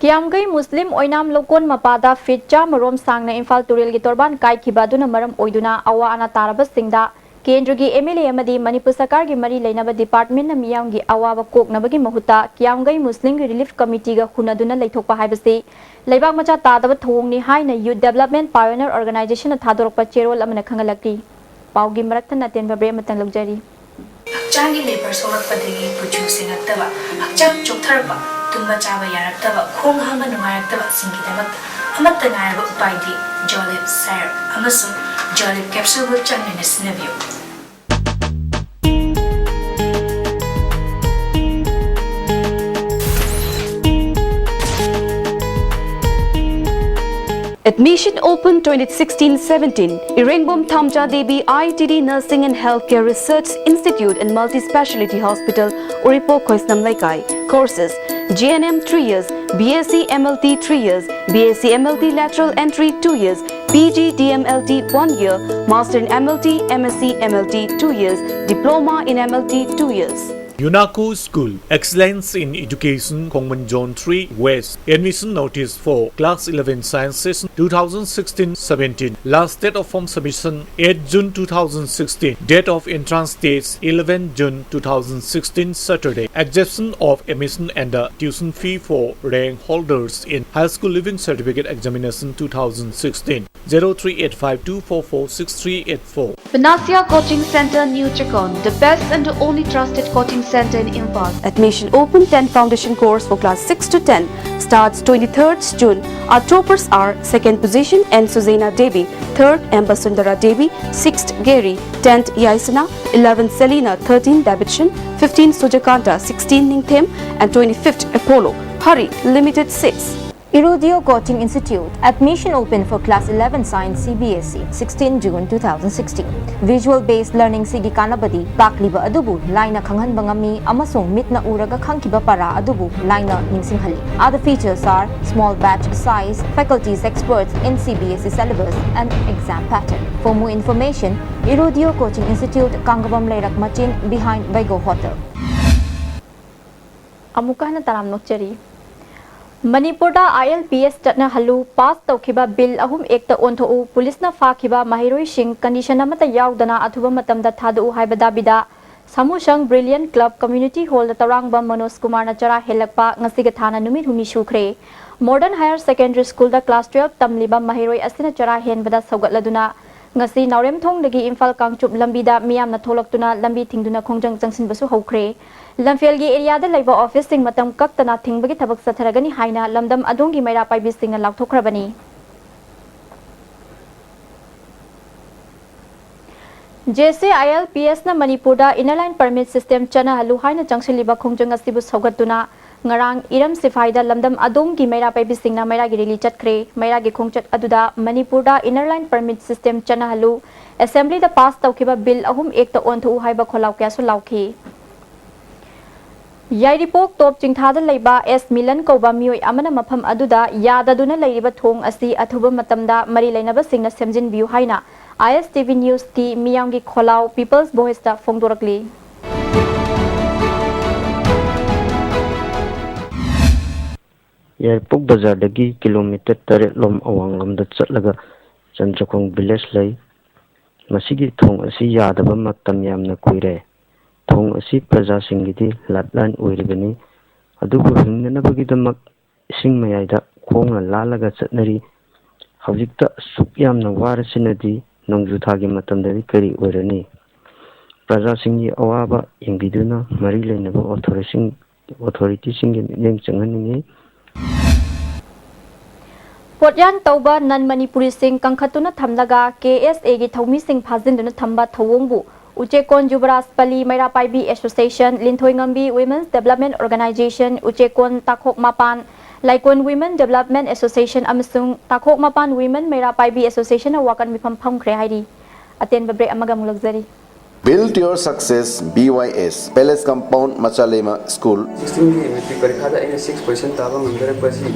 ꯀꯤꯌꯥꯝꯒꯩ ꯃꯨꯁꯂꯤꯝ ꯑꯣꯏꯅꯥꯝ ꯂꯧꯀꯣꯟ ꯃꯄꯥꯗ ꯐꯤꯠ ꯆꯥꯝꯃ ꯔꯣꯝ ꯁꯥꯡꯅ ꯏꯝꯐꯥꯜ ꯇꯨꯔꯦꯜꯒꯤ ꯇꯣꯔꯕꯥꯟ ꯀꯥꯏꯈꯤꯕ ꯑꯗꯨꯅ ꯃꯔꯝ ꯑꯣꯏꯗꯨꯅ ꯑꯋꯥ ꯑꯅꯥ ꯇꯥꯔꯕꯁꯤꯡꯗ ꯀꯦꯟꯗ꯭ꯔꯒꯤ ꯑꯦꯝ ꯑꯦꯜ ꯑꯦ ꯑꯃꯗꯤ ꯃꯅꯤꯄꯨꯔ ꯁꯔꯀꯥꯔꯒꯤ ꯃꯔꯤ ꯂꯩꯅꯕ ꯗꯤꯄꯥꯔꯠꯃꯦꯟꯅ ꯃꯤꯌꯥꯝꯒꯤ ꯑꯋꯥꯕ ꯀꯣꯛꯅꯕꯒꯤ ꯃꯍꯨꯠꯇ ꯀꯤꯌꯥꯝꯒꯩ ꯃꯨꯁꯂꯤꯝꯒꯤ ꯔꯤꯂꯤꯐ ꯀꯃꯤꯇꯤꯒ ꯍꯨꯟꯅꯗꯨꯅ ꯂꯩꯊꯣꯛꯄ ꯍꯥꯏꯕꯁꯤ ꯂꯩꯕꯥꯛ ꯃꯆꯥ ꯇꯥꯗꯕ ꯊꯧꯑꯣꯡꯅꯤ ꯍꯥꯏꯅ ꯌꯨꯠ ꯗꯦꯕꯂꯞꯃꯦꯟ ꯄꯥꯏꯑꯣꯅꯤꯌꯔ ꯑꯣꯔꯒꯅꯥꯏꯖꯦꯁꯟꯅ ꯊꯥꯗꯣꯔꯛꯄ ꯆꯦꯔꯣꯜ ꯑꯃꯅ ꯈꯪꯍꯜꯂꯛꯂꯤ꯫ ꯄꯥꯎꯒꯤ ꯃꯔꯛ ꯊꯠꯅ ꯑꯇꯦꯟꯕ ꯕ꯭ꯔꯦꯛ ꯑꯃꯇꯪ ꯂꯧꯖꯔꯤ꯫ ꯍꯛꯆꯥꯡꯒꯤ ꯂꯦꯕꯔ ꯁꯣꯛꯂꯛꯄꯗꯒꯤ ꯀꯨꯆꯨ ꯁꯦꯡꯉꯛꯇꯕ, ꯍꯛꯆꯥꯡ ꯆꯣꯛꯊꯔꯛꯄ, ꯇꯨꯝꯕ ꯆꯥꯕ ꯌꯥꯔꯛꯇꯕ, ꯈꯣꯡ ꯍꯥꯝꯕ ꯅꯨꯡꯉꯥꯏꯔꯛꯇꯕꯁꯤꯡꯒꯤꯗꯃꯛꯇ ꯑꯃꯠꯇ ꯉꯥꯏꯔꯕ ꯎꯄꯥꯏꯗꯤ ꯖꯣꯂꯤꯞ ꯁꯥꯏꯔꯞ ꯑꯃꯁꯨꯡ ꯖꯣꯂꯤꯞ ꯀꯦꯞꯁꯨꯜꯕꯨ ꯆꯥꯡ ꯅꯥꯏꯅ ꯁꯤꯖꯤꯟꯅꯕꯤꯌꯨ꯫ Admission open twenty sixteen seventeen. Irengom Thamja Devi I T D Nursing and Healthcare Research Institute and Multispeciality Hospital, Uripok, Khoisnam Leikai. Courses: G N M three years, B S C M L T three years, B S C M L T lateral entry two years, P G D M L T one year, Master in M L T, M S c M L T two years, Diploma in M L T two years. Yunako School, Excellence in Education, Khongmon Zone three West. Admission notice for Class eleven Science Session two thousand sixteen seventeen. Last date of form submission eight June two thousand sixteen. Date of entrance dates eleven June two thousand sixteen, Saturday. Exemption of admission and the tuition fee for rank holders in High School Leaving Certificate Examination two thousand sixteen. Zero three eight five two four four six three eight four. Panacea Coaching Center, New Chakon, the best and the only trusted coaching center in Imphal. Admission open. Ten foundation course for class six to ten starts twenty-third June. Our toppers are: second position, N Suzena Devi; third, M Basundara Devi; sixth, Gary; tenth, Yaisana; eleventh, Selina; thirteen, Davidson; fifteen, Sujakanta; sixteen, Ningthem; and twenty-fifth, Apollo. Hurry, limited seats. Irudio Coaching Institute. Admission open for class eleven Science C B S E, sixteen June two thousand sixteen. Visual based learning ꯁꯤꯒꯤ ꯀꯥꯟꯅꯕꯗꯤ ꯇꯥꯛꯂꯤꯕ ꯑꯗꯨꯕꯨ ꯂꯥꯏꯅ ꯈꯪꯍꯟꯕ ꯉꯝꯃꯤ ꯑꯃꯁꯨꯡ ꯃꯤꯠꯅ ꯎꯔꯒ ꯈꯪꯈꯤꯕ ꯄꯔꯥ ꯑꯗꯨꯕꯨ ꯂꯥꯏꯅ ꯅꯤꯡꯁꯤꯡꯍꯜꯂꯤ꯫ Other features are small batch size, faculties experts in C B S E syllabus and exam pattern. For more information, Irudio Coaching Institute, ꯀꯥꯡꯒꯕꯝ ꯂꯩꯔꯛ ꯃꯆꯤꯟ, behind Vaigo Hotel. ꯑꯃꯨꯛꯀ ꯍꯟꯅ ꯇꯔꯥꯝꯅ ꯑꯣꯛꯆꯔꯤ꯫ ꯃꯅꯤꯄꯨꯔꯗ I L P S ꯆꯠꯅꯍꯜꯂꯨ, ꯄꯥꯁ ꯇꯧꯈꯤꯕ bill ꯑꯍꯨꯝ act ꯑꯣꯟꯊꯣꯛꯎ, ꯄꯨꯂꯤꯁꯅ ꯐꯥꯈꯤꯕ ꯃꯍꯩꯔꯣꯏꯁꯤꯡ ꯀꯟꯗꯤꯁꯟ ꯑꯃꯠꯇ ꯌꯥꯎꯗꯅ ꯑꯊꯨꯕ ꯃꯇꯝꯗ ꯊꯥꯗꯣꯛꯎ ꯍꯥꯏꯕ ꯗꯥꯕꯤꯗ ꯁꯥꯃꯨꯁꯪ ꯕ꯭ꯔꯤꯂꯤꯌꯟ ꯀ꯭ꯂꯕ ꯀꯝꯃ꯭ꯌꯨꯅꯤꯇꯤ ꯍꯣꯜꯗ ꯇꯧꯔꯥꯡꯕꯝ ꯃꯅꯣꯖ ꯀꯨꯃꯥꯔꯅ ꯆꯔꯥ ꯍꯦꯜꯂꯛꯄ ꯉꯁꯤꯒ ꯊꯥꯅ ꯅꯨꯃꯤꯠ ꯍꯨꯝꯅꯤ ꯁꯨꯈ꯭ꯔꯦ꯫ ꯃꯣꯗꯔꯟ ꯍꯥꯌꯔ ꯁꯦꯀꯦꯟꯗꯔꯤ ꯁ꯭ꯀꯨꯜꯗ ꯀ꯭ꯂꯥꯁ ꯇꯨꯌꯦꯜꯐ ꯇꯝꯂꯤꯕ ꯃꯍꯩꯔꯣꯏ ꯑꯁꯤꯅ ꯆꯔꯥ ꯍꯦꯟꯕꯗ ꯁꯧꯒꯠꯂꯗꯨꯅ ꯉꯁꯤ ꯅꯥꯎꯔꯦꯝꯊꯣꯡꯗꯒꯤ ꯏꯝꯐꯥꯜ ꯀꯥꯡꯆꯨꯞ ꯂꯝꯕꯤꯗ ꯃꯤꯌꯥꯝꯅ ꯊꯣꯛꯂꯛꯇꯨꯅ ꯂꯝꯕꯤ ꯊꯤꯡꯗꯨꯅ ꯈꯣꯡꯖꯪ ꯆꯪꯁꯤꯟꯕꯁꯨ ꯍꯧꯈ꯭ꯔꯦ꯫ ꯂꯝꯐꯦꯜꯒꯤ ꯑꯦꯔꯤꯌꯥꯗ ꯂꯩꯕ ꯑꯣꯐꯤꯁꯁꯤꯡ ꯃꯇꯝ ꯀꯛꯇꯅ ꯊꯤꯡꯕꯒꯤ ꯊꯕꯛ ꯆꯠꯊꯔꯒꯅꯤ ꯍꯥꯏꯅ ꯂꯝꯗꯝ ꯑꯗꯣꯝꯒꯤ ꯃꯩꯔꯥ ꯄꯥꯏꯕꯤꯁꯤꯡꯅ ꯂꯥꯎꯊꯣꯛꯈ꯭ꯔꯕꯅꯤ꯫ J C I L P S ꯅ ꯃꯅꯤꯄꯨꯔꯗ Inner Line Permit System ꯆꯠꯅꯍꯜꯂꯨ ꯍꯥꯏꯅ ꯆꯪꯁꯤꯜꯂꯤꯕ ꯈꯣꯡꯖꯪ ꯑꯁꯤꯕꯨ ꯁꯧꯒꯠꯇꯨꯅ ꯉꯔꯥꯡ ꯏꯔꯝ ꯁꯤꯐꯥꯏꯗ ꯂꯝꯗꯝ ꯑꯗꯣꯝꯒꯤ ꯃꯩꯔꯥ ꯄꯥꯏꯕꯤꯁꯤꯡꯅ ꯃꯩꯔꯥꯒꯤ rally ꯆꯠꯈ꯭ꯔꯦ꯫ ꯃꯩꯔꯥꯒꯤ ꯈꯣꯡꯆꯠ ꯑꯗꯨꯗ ꯃꯅꯤꯄꯨꯔꯗ Inner Line Permit System ꯆꯠꯅꯍꯜꯂꯨ, ꯑꯦꯁꯦꯝꯕ꯭ꯂꯤꯗ ꯄꯥꯁ ꯇꯧꯈꯤꯕ ꯕꯤꯜ ꯑꯍꯨꯝ ꯑꯦꯛꯇ ꯑꯣꯟꯊꯣꯛꯎ ꯍꯥꯏꯕ ꯈꯣꯜꯂꯥꯎ ꯀꯌꯥꯁꯨ ꯂꯥꯎꯈꯤ꯫ ꯌꯥꯏꯔꯤꯄꯣꯛ ꯇꯣꯞ ꯆꯤꯡꯊꯥꯗ ꯂꯩꯕ ꯑꯦꯁ ꯃꯤꯂꯟ ꯀꯧꯕ ꯃꯤꯑꯣꯏ ꯑꯃꯅ ꯃꯐꯝ ꯑꯗꯨꯗ ꯌꯥꯗꯗꯨꯅ ꯂꯩꯔꯤꯕ ꯊꯣꯡ ꯑꯁꯤ ꯑꯊꯨꯕ ꯃꯇꯝꯗ ꯃꯔꯤ ꯂꯩꯅꯕꯁꯤꯡꯅ ꯁꯦꯝꯖꯤꯟꯕꯤꯌꯨ ꯍꯥꯏꯅ ꯑꯥꯏ ꯑꯦꯁ ꯇꯤ ꯚꯤ ꯅ꯭ꯌꯨꯁꯀꯤ ꯃꯤꯌꯥꯝꯒꯤ ꯈꯣꯜꯂꯥꯎ ꯄꯤꯄꯜꯁ ꯚꯣꯏꯁꯇ ꯐꯣꯡꯗꯣꯔꯛꯂꯤ꯫ ꯌꯥꯏꯔꯤꯄꯣꯛ ꯕꯖꯥꯔꯗꯒꯤ ꯀꯤꯂꯣꯃꯤꯇꯔ ꯇꯔꯦꯠ ꯂꯣꯝ ꯑꯋꯥꯡꯂꯣꯝꯗ ꯆꯠꯂꯒ ꯆꯟꯗ꯭ꯔꯈꯣꯡ ꯚꯤꯂꯦꯖ ꯂꯩ꯫ ꯃꯁꯤꯒꯤ ꯊꯣꯡ ꯑꯁꯤ ꯌꯥꯗꯕ ꯃꯇꯝ ꯌꯥꯝꯅ ꯀꯨꯏꯔꯦ꯫ ꯊꯣꯡ ꯑꯁꯤ ꯄ꯭ꯔꯖꯥꯁꯤꯡꯒꯤꯗꯤ ꯂꯥꯏꯐꯂꯥꯏꯟ ꯑꯣꯏꯔꯤꯕꯅꯤ꯫ ꯑꯗꯨꯕꯨ ꯍꯤꯡꯅꯅꯕꯒꯤꯗꯃꯛ ꯏꯁꯤꯡ ꯃꯌꯥꯏꯗ ꯈꯣꯡꯅ ꯂꯥꯜꯂꯒ ꯆꯠꯅꯔꯤ꯫ ꯍꯧꯖꯤꯛꯇ ꯑꯁꯨꯛ ꯌꯥꯝꯅ ꯋꯥꯔꯁꯤꯅꯗꯤ ꯅꯣꯡꯖꯨ ꯊꯥꯒꯤ ꯃꯇꯝꯗꯗꯤ ꯀꯔꯤ ꯑꯣꯏꯔꯅꯤ? ꯄ꯭ꯔꯖꯥꯁꯤꯡꯒꯤ ꯑꯋꯥꯕ ꯌꯦꯡꯕꯤꯗꯨꯅ ꯃꯔꯤ ꯂꯩꯅꯕ ꯑꯣꯊꯣꯔꯤꯁꯤꯡ-, ꯑꯣꯊꯣꯔꯤꯇꯤꯁꯤꯡꯒꯤ ꯃꯤꯠꯌꯦꯡ ꯆꯪꯍꯟꯅꯤꯡꯏ꯫ ꯄꯣꯠꯌꯥꯟ ꯇꯧꯕ ꯅꯟ ꯃꯅꯤꯄꯨꯔꯤꯁꯤꯡ ꯀꯪꯈꯠꯇꯨꯅ ꯊꯝꯂꯒ ꯀꯦ ꯑꯦꯁ ꯑꯦꯒꯤ ꯊꯧꯃꯤꯁꯤꯡ ꯐꯥꯖꯤꯟꯗꯨꯅ ꯊꯝꯕ ꯊꯧꯑꯣꯡꯕꯨ ꯎꯆꯦꯛꯀꯣꯟ ꯖꯨꯕꯔꯥꯖ ꯄꯂꯤ ꯃꯩꯔꯥ ꯄꯥꯏꯕꯤ ꯑꯦꯁꯣꯁꯤꯌꯦꯁꯟ, ꯂꯤꯟꯊꯣꯏꯉꯝꯕꯤ Women's Development Organization, ꯎꯆꯦꯛꯀꯣꯟ ꯇꯥꯈꯣꯛ ꯃꯄꯥꯟ, ꯂꯥꯏꯀꯣꯟ Women Development Association ꯑꯃꯁꯨꯡ ꯇꯥꯈꯣꯛ ꯃꯄꯥꯟ Women ꯃꯩꯔꯥ ꯄꯥꯏꯕꯤ Associationꯅ ꯋꯥꯀꯠ ꯃꯤꯐꯝ ꯐꯝꯈ꯭ꯔꯦ ꯍꯥꯏꯔꯤ꯫ ꯑꯇꯦꯟꯕ ꯕ꯭ꯔꯦꯛ ꯑꯃꯒ ꯑꯃꯨꯛ ꯂꯧꯖꯔꯤ꯫ Build your success, B Y S, Palace Compound, Machalema School. ꯁꯤꯛꯁꯇꯤꯟꯒꯤ ꯃꯦꯇ꯭ꯔꯤꯛ ꯄꯔꯤꯈꯥꯗ ꯑꯩꯅ ꯁꯤꯛꯁ ꯄꯣꯖꯤꯁꯟ ꯇꯥꯕ ꯉꯝꯖꯔꯛꯄ ꯑꯁꯤ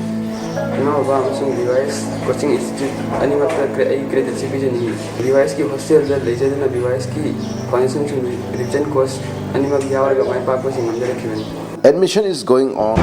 ꯏꯃꯥ ꯕꯕꯥ ꯑꯃꯁꯨꯡ B Y S coaching institute ꯑꯅꯤꯃꯛꯇ ꯑꯩ ꯀ꯭ꯔꯦꯗꯤꯠꯁꯤ ꯄꯤꯖꯅꯤꯡꯏ꯫ ꯕꯤ ꯋꯥꯏ ꯑꯦꯁꯀꯤ ꯍꯣꯁꯇꯦꯜꯗ ꯂꯩꯖꯗꯨꯅ ꯕꯤ ꯋꯥꯏ ꯑꯦꯁꯀꯤ ꯐꯥꯎꯟꯗꯦꯁꯟꯁꯤꯡ, ꯔꯤꯚꯤꯖꯟ ꯀꯣꯔꯁ ꯑꯅꯤꯃꯛ ꯌꯥꯎꯔꯒ ꯃꯥꯏ ꯄꯥꯛꯄꯁꯤ ꯉꯝꯖꯔꯛꯈꯤꯕꯅꯤ꯫ Admission is going on.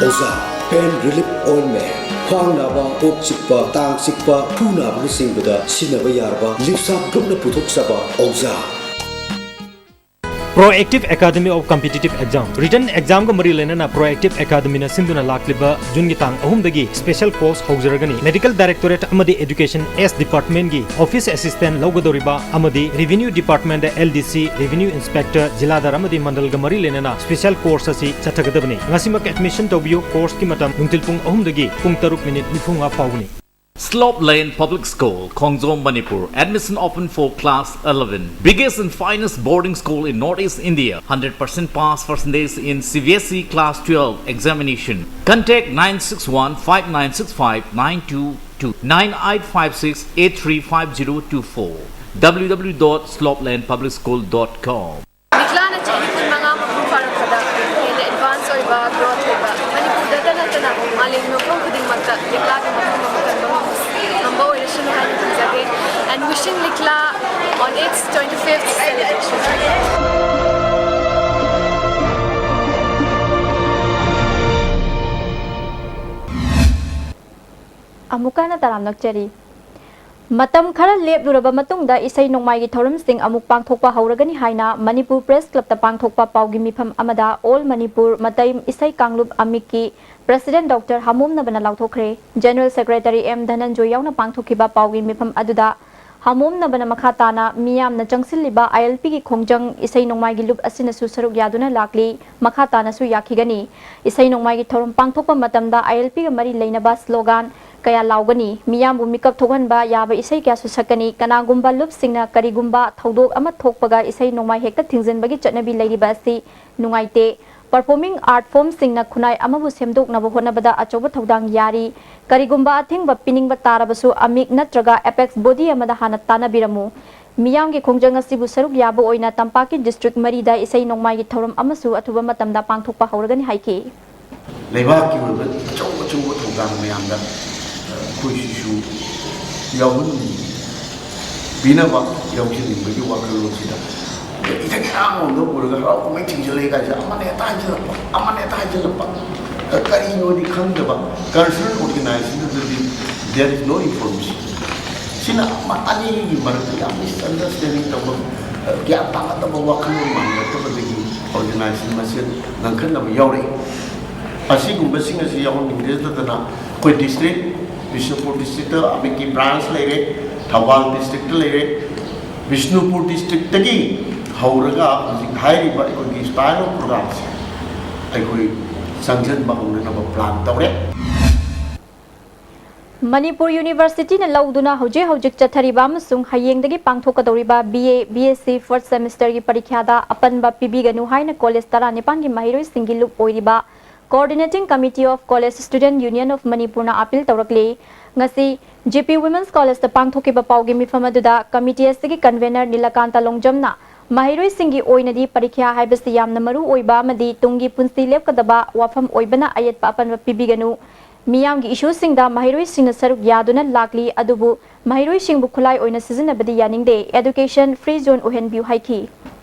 ꯑꯣꯖꯥ ꯄꯦꯟ ꯔꯤꯂꯤꯐ ꯑꯣꯏꯟꯃꯦꯟ, ꯈ꯭ꯋꯥꯡ ꯅꯥꯕ, ꯀꯣꯛ ꯆꯤꯛꯄ, ꯇꯥꯡ ꯆꯤꯛꯄ, ꯈꯨ ꯅꯥꯕꯅꯆꯤꯡꯕꯗ ꯁꯤꯖꯤꯟꯅꯕ ꯌꯥꯔꯕ ꯂꯤꯞꯁꯥꯞ ꯒ꯭ꯔꯨꯞꯅ ꯄꯨꯊꯣꯛꯆꯕ ꯑꯣꯖꯥ꯫ Proactive Academy of Competitive Exam, written examꯒ ꯃꯔꯤ ꯂꯩꯅꯅ Proactive Academyꯅ ꯁꯤꯟꯗꯨꯅ ꯂꯥꯛꯂꯤꯕ ꯖꯨꯟꯒꯤ ꯇꯥꯡ ꯑꯍꯨꯝꯗꯒꯤ special course ꯍꯧꯖꯔꯒꯅꯤ꯫ Medical Directorate ꯑꯃꯗꯤ Education S Departmentꯀꯤ office assistant ꯂꯧꯒꯗꯧꯔꯤꯕ ꯑꯃꯗꯤ Revenue Departmentꯇ L D C, Revenue Inspector, ꯖꯤꯂꯥꯗꯥꯔ ꯑꯃꯗꯤ ꯃꯟꯗꯜꯒ ꯃꯔꯤ ꯂꯩꯅꯅ special course ꯑꯁꯤ ꯆꯠꯊꯒꯗꯕꯅꯤ꯫ ꯉꯁꯤꯃꯛ admission ꯇꯧꯕꯤꯌꯨ꯫ Courseꯀꯤ ꯃꯇꯝ ꯅꯨꯡꯊꯤꯜ ꯄꯨꯡ ꯑꯍꯨꯝꯗꯒꯤ ꯄꯨꯡ ꯇꯔꯨꯛ minute ꯅꯤꯐꯨꯃꯉꯥ ꯐꯥꯎꯕꯅꯤ꯫ Slope Lane Public School, Khongjom, Manipur. Admission open for class eleven. Biggest and finest boarding school in Northeast India. Hundred percent pass percentage in C B S E class twelve examination. Contact nine six one five nine six five nine two two, nine eight five six eight three five zero two four, W W W dot slope lane public school dot com. ꯂꯤꯛꯂꯥꯅ ꯆꯍꯤ ꯀꯨꯟꯃꯉꯥ ꯃꯄꯨꯡ ꯐꯥꯔꯛꯄꯗ ꯍꯦꯟꯅ advance ꯑꯣꯏꯕ, growth ꯂꯩꯕ, ꯃꯅꯤꯄꯨꯔꯗꯇ ꯅꯠꯇꯅ ꯃꯥꯂꯦꯝꯒꯤ ꯃꯐꯝ ꯈꯨꯗꯤꯡꯃꯛꯇ ꯂꯤꯛꯂꯥꯒꯤ ꯃꯐꯝ ꯑꯃ ꯀꯟꯕ ꯉꯝꯕ ꯑꯣꯏꯔꯁꯅꯨ ꯍꯥꯏꯅ ꯈꯟꯖꯒꯦ꯫ And wishing Likla on its twenty-fifth celebration. ꯑꯃꯨꯛꯀ ꯍꯟꯅ ꯇꯔꯥꯝꯅ ꯑꯣꯛꯆꯔꯤ꯫ ꯃꯇꯝ ꯈꯔ ꯂꯦꯞꯂꯨꯔꯕ ꯃꯇꯨꯡꯗ ꯏꯁꯩ ꯅꯣꯡꯃꯥꯏꯒꯤ ꯊꯧꯔꯝꯁꯤꯡ ꯑꯃꯨꯛ ꯄꯥꯡꯊꯣꯛꯄ ꯍꯧꯔꯒꯅꯤ ꯍꯥꯏꯅ ꯃꯅꯤꯄꯨꯔ ꯄ꯭ꯔꯦꯁ ꯀ꯭ꯂꯕꯇ ꯄꯥꯡꯊꯣꯛꯄ ꯄꯥꯎꯒꯤ ꯃꯤꯐꯝ ꯑꯃꯗ ꯑꯣꯜ ꯃꯅꯤꯄꯨꯔ ꯃꯇꯩ ꯏꯁꯩ ꯀꯥꯡꯂꯨꯞ ꯑꯃꯤꯛꯀꯤ ꯄ꯭ꯔꯦꯁꯤꯗꯦꯟꯠ ꯗꯣꯛꯇꯔ ꯍꯥꯃꯣꯝꯅꯕꯅ ꯂꯥꯎꯊꯣꯛꯈ꯭ꯔꯦ꯫ ꯖꯦꯅꯔꯦꯜ ꯁꯦꯀ꯭ꯔꯦꯇꯔꯤ ꯑꯦꯝ ꯙꯅꯟꯖꯣꯏ ꯌꯥꯎꯅ ꯄꯥꯡꯊꯣꯛꯈꯤꯕ ꯄꯥꯎꯒꯤ ꯃꯤꯐꯝ ꯑꯗꯨꯗ ꯍꯥꯃꯣꯝꯅꯕꯅ ꯃꯈꯥ ꯇꯥꯅ ꯃꯤꯌꯥꯝꯅ ꯆꯪꯁꯤꯜꯂꯤꯕ ꯑꯥꯏ ꯑꯦꯜ ꯄꯤꯒꯤ ꯈꯣꯡꯖꯪ ꯏꯁꯩ ꯅꯣꯡꯃꯥꯏꯒꯤ ꯂꯨꯞ ꯑꯁꯤꯅꯁꯨ ꯁꯔꯨꯛ ꯌꯥꯗꯨꯅ ꯂꯥꯛꯂꯤ, ꯃꯈꯥ ꯇꯥꯅꯁꯨ ꯌꯥꯈꯤꯒꯅꯤ꯫ ꯏꯁꯩ ꯅꯣꯡꯃꯥꯏꯒꯤ ꯊꯧꯔꯝ ꯄꯥꯡꯊꯣꯛꯄ ꯃꯇꯝꯗ ꯑꯥꯏ ꯑꯦꯜ ꯄꯤꯒ ꯃꯔꯤ ꯂꯩꯅꯕ ꯁ꯭ꯂꯣꯒꯥꯟ ꯀꯌꯥ ꯂꯥꯎꯒꯅꯤ꯫ ꯃꯤꯌꯥꯝꯕꯨ ꯃꯤꯀꯞ ꯊꯣꯛꯍꯟꯕ ꯌꯥꯕ ꯏꯁꯩ ꯀꯌꯥꯁꯨ ꯁꯛꯀꯅꯤ꯫ ꯀꯅꯥꯒꯨꯝꯕ ꯂꯨꯞꯁꯤꯡꯅ ꯀꯔꯤꯒꯨꯝꯕ ꯊꯧꯗꯣꯛ ꯑꯃ ꯊꯣꯛꯄꯒ ꯏꯁꯩ ꯅꯣꯡꯃꯥꯏ ꯍꯦꯛꯇ ꯊꯤꯡꯖꯤꯟꯕꯒꯤ ꯆꯠꯅꯕꯤ ꯂꯩꯔꯤꯕ ꯑꯁꯤ ꯅꯨꯡꯉꯥꯏꯇꯦ꯫ ꯄꯔꯐꯣꯔꯃꯤꯡ ꯑꯥꯔꯠ ꯐꯣꯔꯝꯁꯤꯡꯅ ꯈꯨꯟꯅꯥꯏ ꯑꯃꯕꯨ ꯁꯦꯝꯗꯣꯛꯅꯕ ꯍꯣꯠꯅꯕꯗ ꯑꯆꯧꯕ ꯊꯧꯗꯥꯡ ꯌꯥꯔꯤ꯫ ꯀꯔꯤꯒꯨꯝꯕ ꯑꯊꯤꯡꯕ ꯄꯤꯅꯤꯡꯕ ꯇꯥꯔꯕꯁꯨ ꯑꯃꯤꯛ ꯅꯠꯇ꯭ꯔꯒ ꯑꯦꯄꯦꯛꯁ ꯕꯣꯗꯤ ꯑꯃꯗ ꯍꯥꯟꯅ ꯇꯥꯟꯅꯕꯤꯔꯝꯃꯨ꯫ ꯃꯤꯌꯥꯝꯒꯤ ꯈꯣꯡꯖꯪ ꯑꯁꯤꯕꯨ ꯁꯔꯨꯛ ꯌꯥꯕ ꯑꯣꯏꯅ ꯇꯝꯄꯥꯛꯀꯤ ꯗꯤꯁꯇ꯭ꯔꯤꯛ ꯃꯔꯤꯗ ꯏꯁꯩ ꯅꯣꯡꯃꯥꯏꯒꯤ ꯊꯧꯔꯝ ꯑꯃꯁꯨ ꯑꯊꯨꯕ ꯃꯇꯝꯗ ꯄꯥꯡꯊꯣꯛꯄ ꯍꯧꯔꯒꯅꯤ ꯍꯥꯏꯈꯤ꯫ ꯂꯩꯕꯥꯛꯀꯤ ꯑꯣꯏꯕ ꯑꯆꯧ ꯑꯆꯧꯕ ꯊꯧꯗꯥꯡ ꯃꯌꯥꯝꯗ, ꯑ, ꯑꯩꯈꯣꯏꯁꯤꯁꯨ ꯌꯥꯎꯍꯟꯕꯤꯅꯕ ꯌꯥꯎꯖꯅꯤꯡꯕꯒꯤ ꯋꯥꯈꯜꯂꯣꯟꯁꯤꯗ, ꯏꯊꯛ ꯏꯔꯥꯡꯂꯣꯝꯗ ꯄꯨꯔꯒ ꯍꯔꯥꯎ ꯀꯨꯝꯍꯩ ꯊꯤꯡꯖꯤꯜꯂꯛꯑꯦ ꯀꯥꯏꯁꯦ ꯑꯃꯅ ꯍꯦꯛꯇ ꯍꯥꯏꯖꯤꯜꯂꯛꯄ, ꯑꯃꯅ ꯍꯦꯛꯇ ꯍꯥꯏꯖꯤꯜꯂꯛꯄ, ꯑ, ꯀꯔꯤꯅꯣꯗꯤ ꯈꯪꯗꯕ꯫ ꯀꯜꯆꯔꯦꯜ ꯑꯣꯔꯒꯅꯥꯏꯖꯦꯁꯟꯗꯨꯗꯗꯤ there is no information꯫ ꯁꯤꯅ ꯑꯃ ꯑꯅꯤꯒꯤ ꯃꯔꯛꯇ ꯌꯥꯝ ꯃꯤꯁꯑꯟꯗꯔꯁꯇꯦꯟꯗꯤꯡ ꯇꯧꯕ, ꯑ, ꯒ꯭ꯌꯥꯟ ꯇꯥꯅꯗꯕ, ꯋꯥꯈꯜꯂꯣꯟ ꯃꯥꯟꯅꯗꯕꯗꯒꯤ ꯑꯣꯔꯒꯅꯥꯏꯖꯦꯁꯟ ꯃꯁꯦꯟ ꯉꯥꯡꯈꯠꯅꯕ ꯌꯥꯎꯔꯛꯏ꯫ ꯑꯁꯤꯒꯨꯝꯕꯁꯤꯡ ꯑꯁꯤ ꯌꯥꯎꯍꯟꯅꯤꯡꯗꯦꯗꯅ ꯑꯩꯈꯣꯏ ꯗꯤꯁꯇ꯭ꯔꯤꯛ, ꯕꯤꯁꯅꯨꯄꯨꯔ ꯗꯤꯁꯇ꯭ꯔꯤꯛꯇ ꯑꯃꯤꯛꯀꯤ ꯕ꯭ꯔꯥꯟꯁ ꯂꯩꯔꯦ, ꯊꯧꯕꯥꯜ ꯗꯤꯁꯇ꯭ꯔꯤꯛꯇ ꯂꯩꯔꯦ, ꯕꯤꯁꯅꯨꯄꯨꯔ ꯗꯤꯁꯇ꯭ꯔꯤꯛꯇꯒꯤ ꯍꯧꯔꯒ ꯍꯧꯖꯤꯛ ꯍꯥꯏꯔꯤꯕ ꯑꯩꯈꯣꯏꯒꯤ ꯁ꯭ꯇꯥꯏꯜ ꯑꯣꯐ ꯄ꯭ꯔꯣꯒ꯭ꯔꯥꯝꯁꯦ ꯑꯩꯈꯣꯏ ꯆꯪꯁꯤꯟꯕ ꯍꯧꯅꯅꯕ ꯄ꯭ꯂꯥꯟ ꯇꯧꯔꯦ꯫ ꯃꯅꯤꯄꯨꯔ ꯌꯨꯅꯤꯚꯔꯁꯤꯇꯤꯅ ꯂꯧꯗꯨꯅ ꯍꯧꯖꯤꯛ ꯍꯧꯖꯤꯛ ꯆꯠꯊꯔꯤꯕ ꯑꯃꯁꯨꯡ ꯍꯌꯦꯡꯗꯒꯤ ꯄꯥꯡꯊꯣꯛꯀꯗꯧꯔꯤꯕ B A, B S C fourth semesterꯒꯤ ꯄꯔꯤꯈ꯭ꯌꯥꯗ ꯑꯄꯟꯕ ꯄꯤꯕꯤꯒꯅꯨ ꯍꯥꯏꯅ ꯀꯣꯂꯦꯖ ꯇꯔꯥꯅꯤꯄꯥꯟꯒꯤ ꯃꯍꯩꯔꯣꯏꯁꯤꯡꯒꯤ ꯂꯨꯞ ꯑꯣꯏꯔꯤꯕ Coordinating Committee of College Student Union of Manipurꯅ ꯑꯥꯄꯤꯜ ꯇꯧꯔꯛꯂꯤ꯫ ꯉꯁꯤ G P Women's Collegeꯇ ꯄꯥꯡꯊꯣꯛꯈꯤꯕ ꯄꯥꯎꯒꯤ ꯃꯤꯐꯝ ꯑꯗꯨꯗ committee ꯑꯁꯤꯒꯤ convener ꯅꯤꯂꯀꯥꯟꯇ ꯂꯣꯡꯖꯝꯅ ꯃꯍꯩꯔꯣꯏꯁꯤꯡꯒꯤ ꯑꯣꯏꯅꯗꯤ ꯄꯔꯤꯈ꯭ꯌꯥ ꯍꯥꯏꯕꯁꯤ ꯌꯥꯝꯅ ꯃꯔꯨ ꯑꯣꯏꯕ ꯑꯃꯗꯤ ꯇꯨꯡꯒꯤ ꯄꯨꯟꯁꯤ ꯂꯦꯞꯀꯗꯕ ꯋꯥꯐꯝ ꯑꯣꯏꯕꯅ ꯑꯌꯦꯠꯄ ꯑꯄꯟꯕ ꯄꯤꯕꯤꯒꯅꯨ꯫ ꯃꯤꯌꯥꯝꯒꯤ issueꯁꯤꯡꯗ ꯃꯍꯩꯔꯣꯏꯁꯤꯡꯅ ꯁꯔꯨꯛ ꯌꯥꯗꯨꯅ ꯂꯥꯛꯂꯤ, ꯑꯗꯨꯕꯨ ꯃꯍꯩꯔꯣꯏꯁꯤꯡꯕꯨ ꯈꯨꯠꯂꯥꯏ ꯑꯣꯏꯅ ꯁꯤꯖꯤꯟꯅꯕꯗꯤ ꯌꯥꯅꯤꯡꯗꯦ꯫ Education free zone ꯑꯣꯏꯍꯟꯕꯤꯌꯨ ꯍꯥꯏꯈꯤ꯫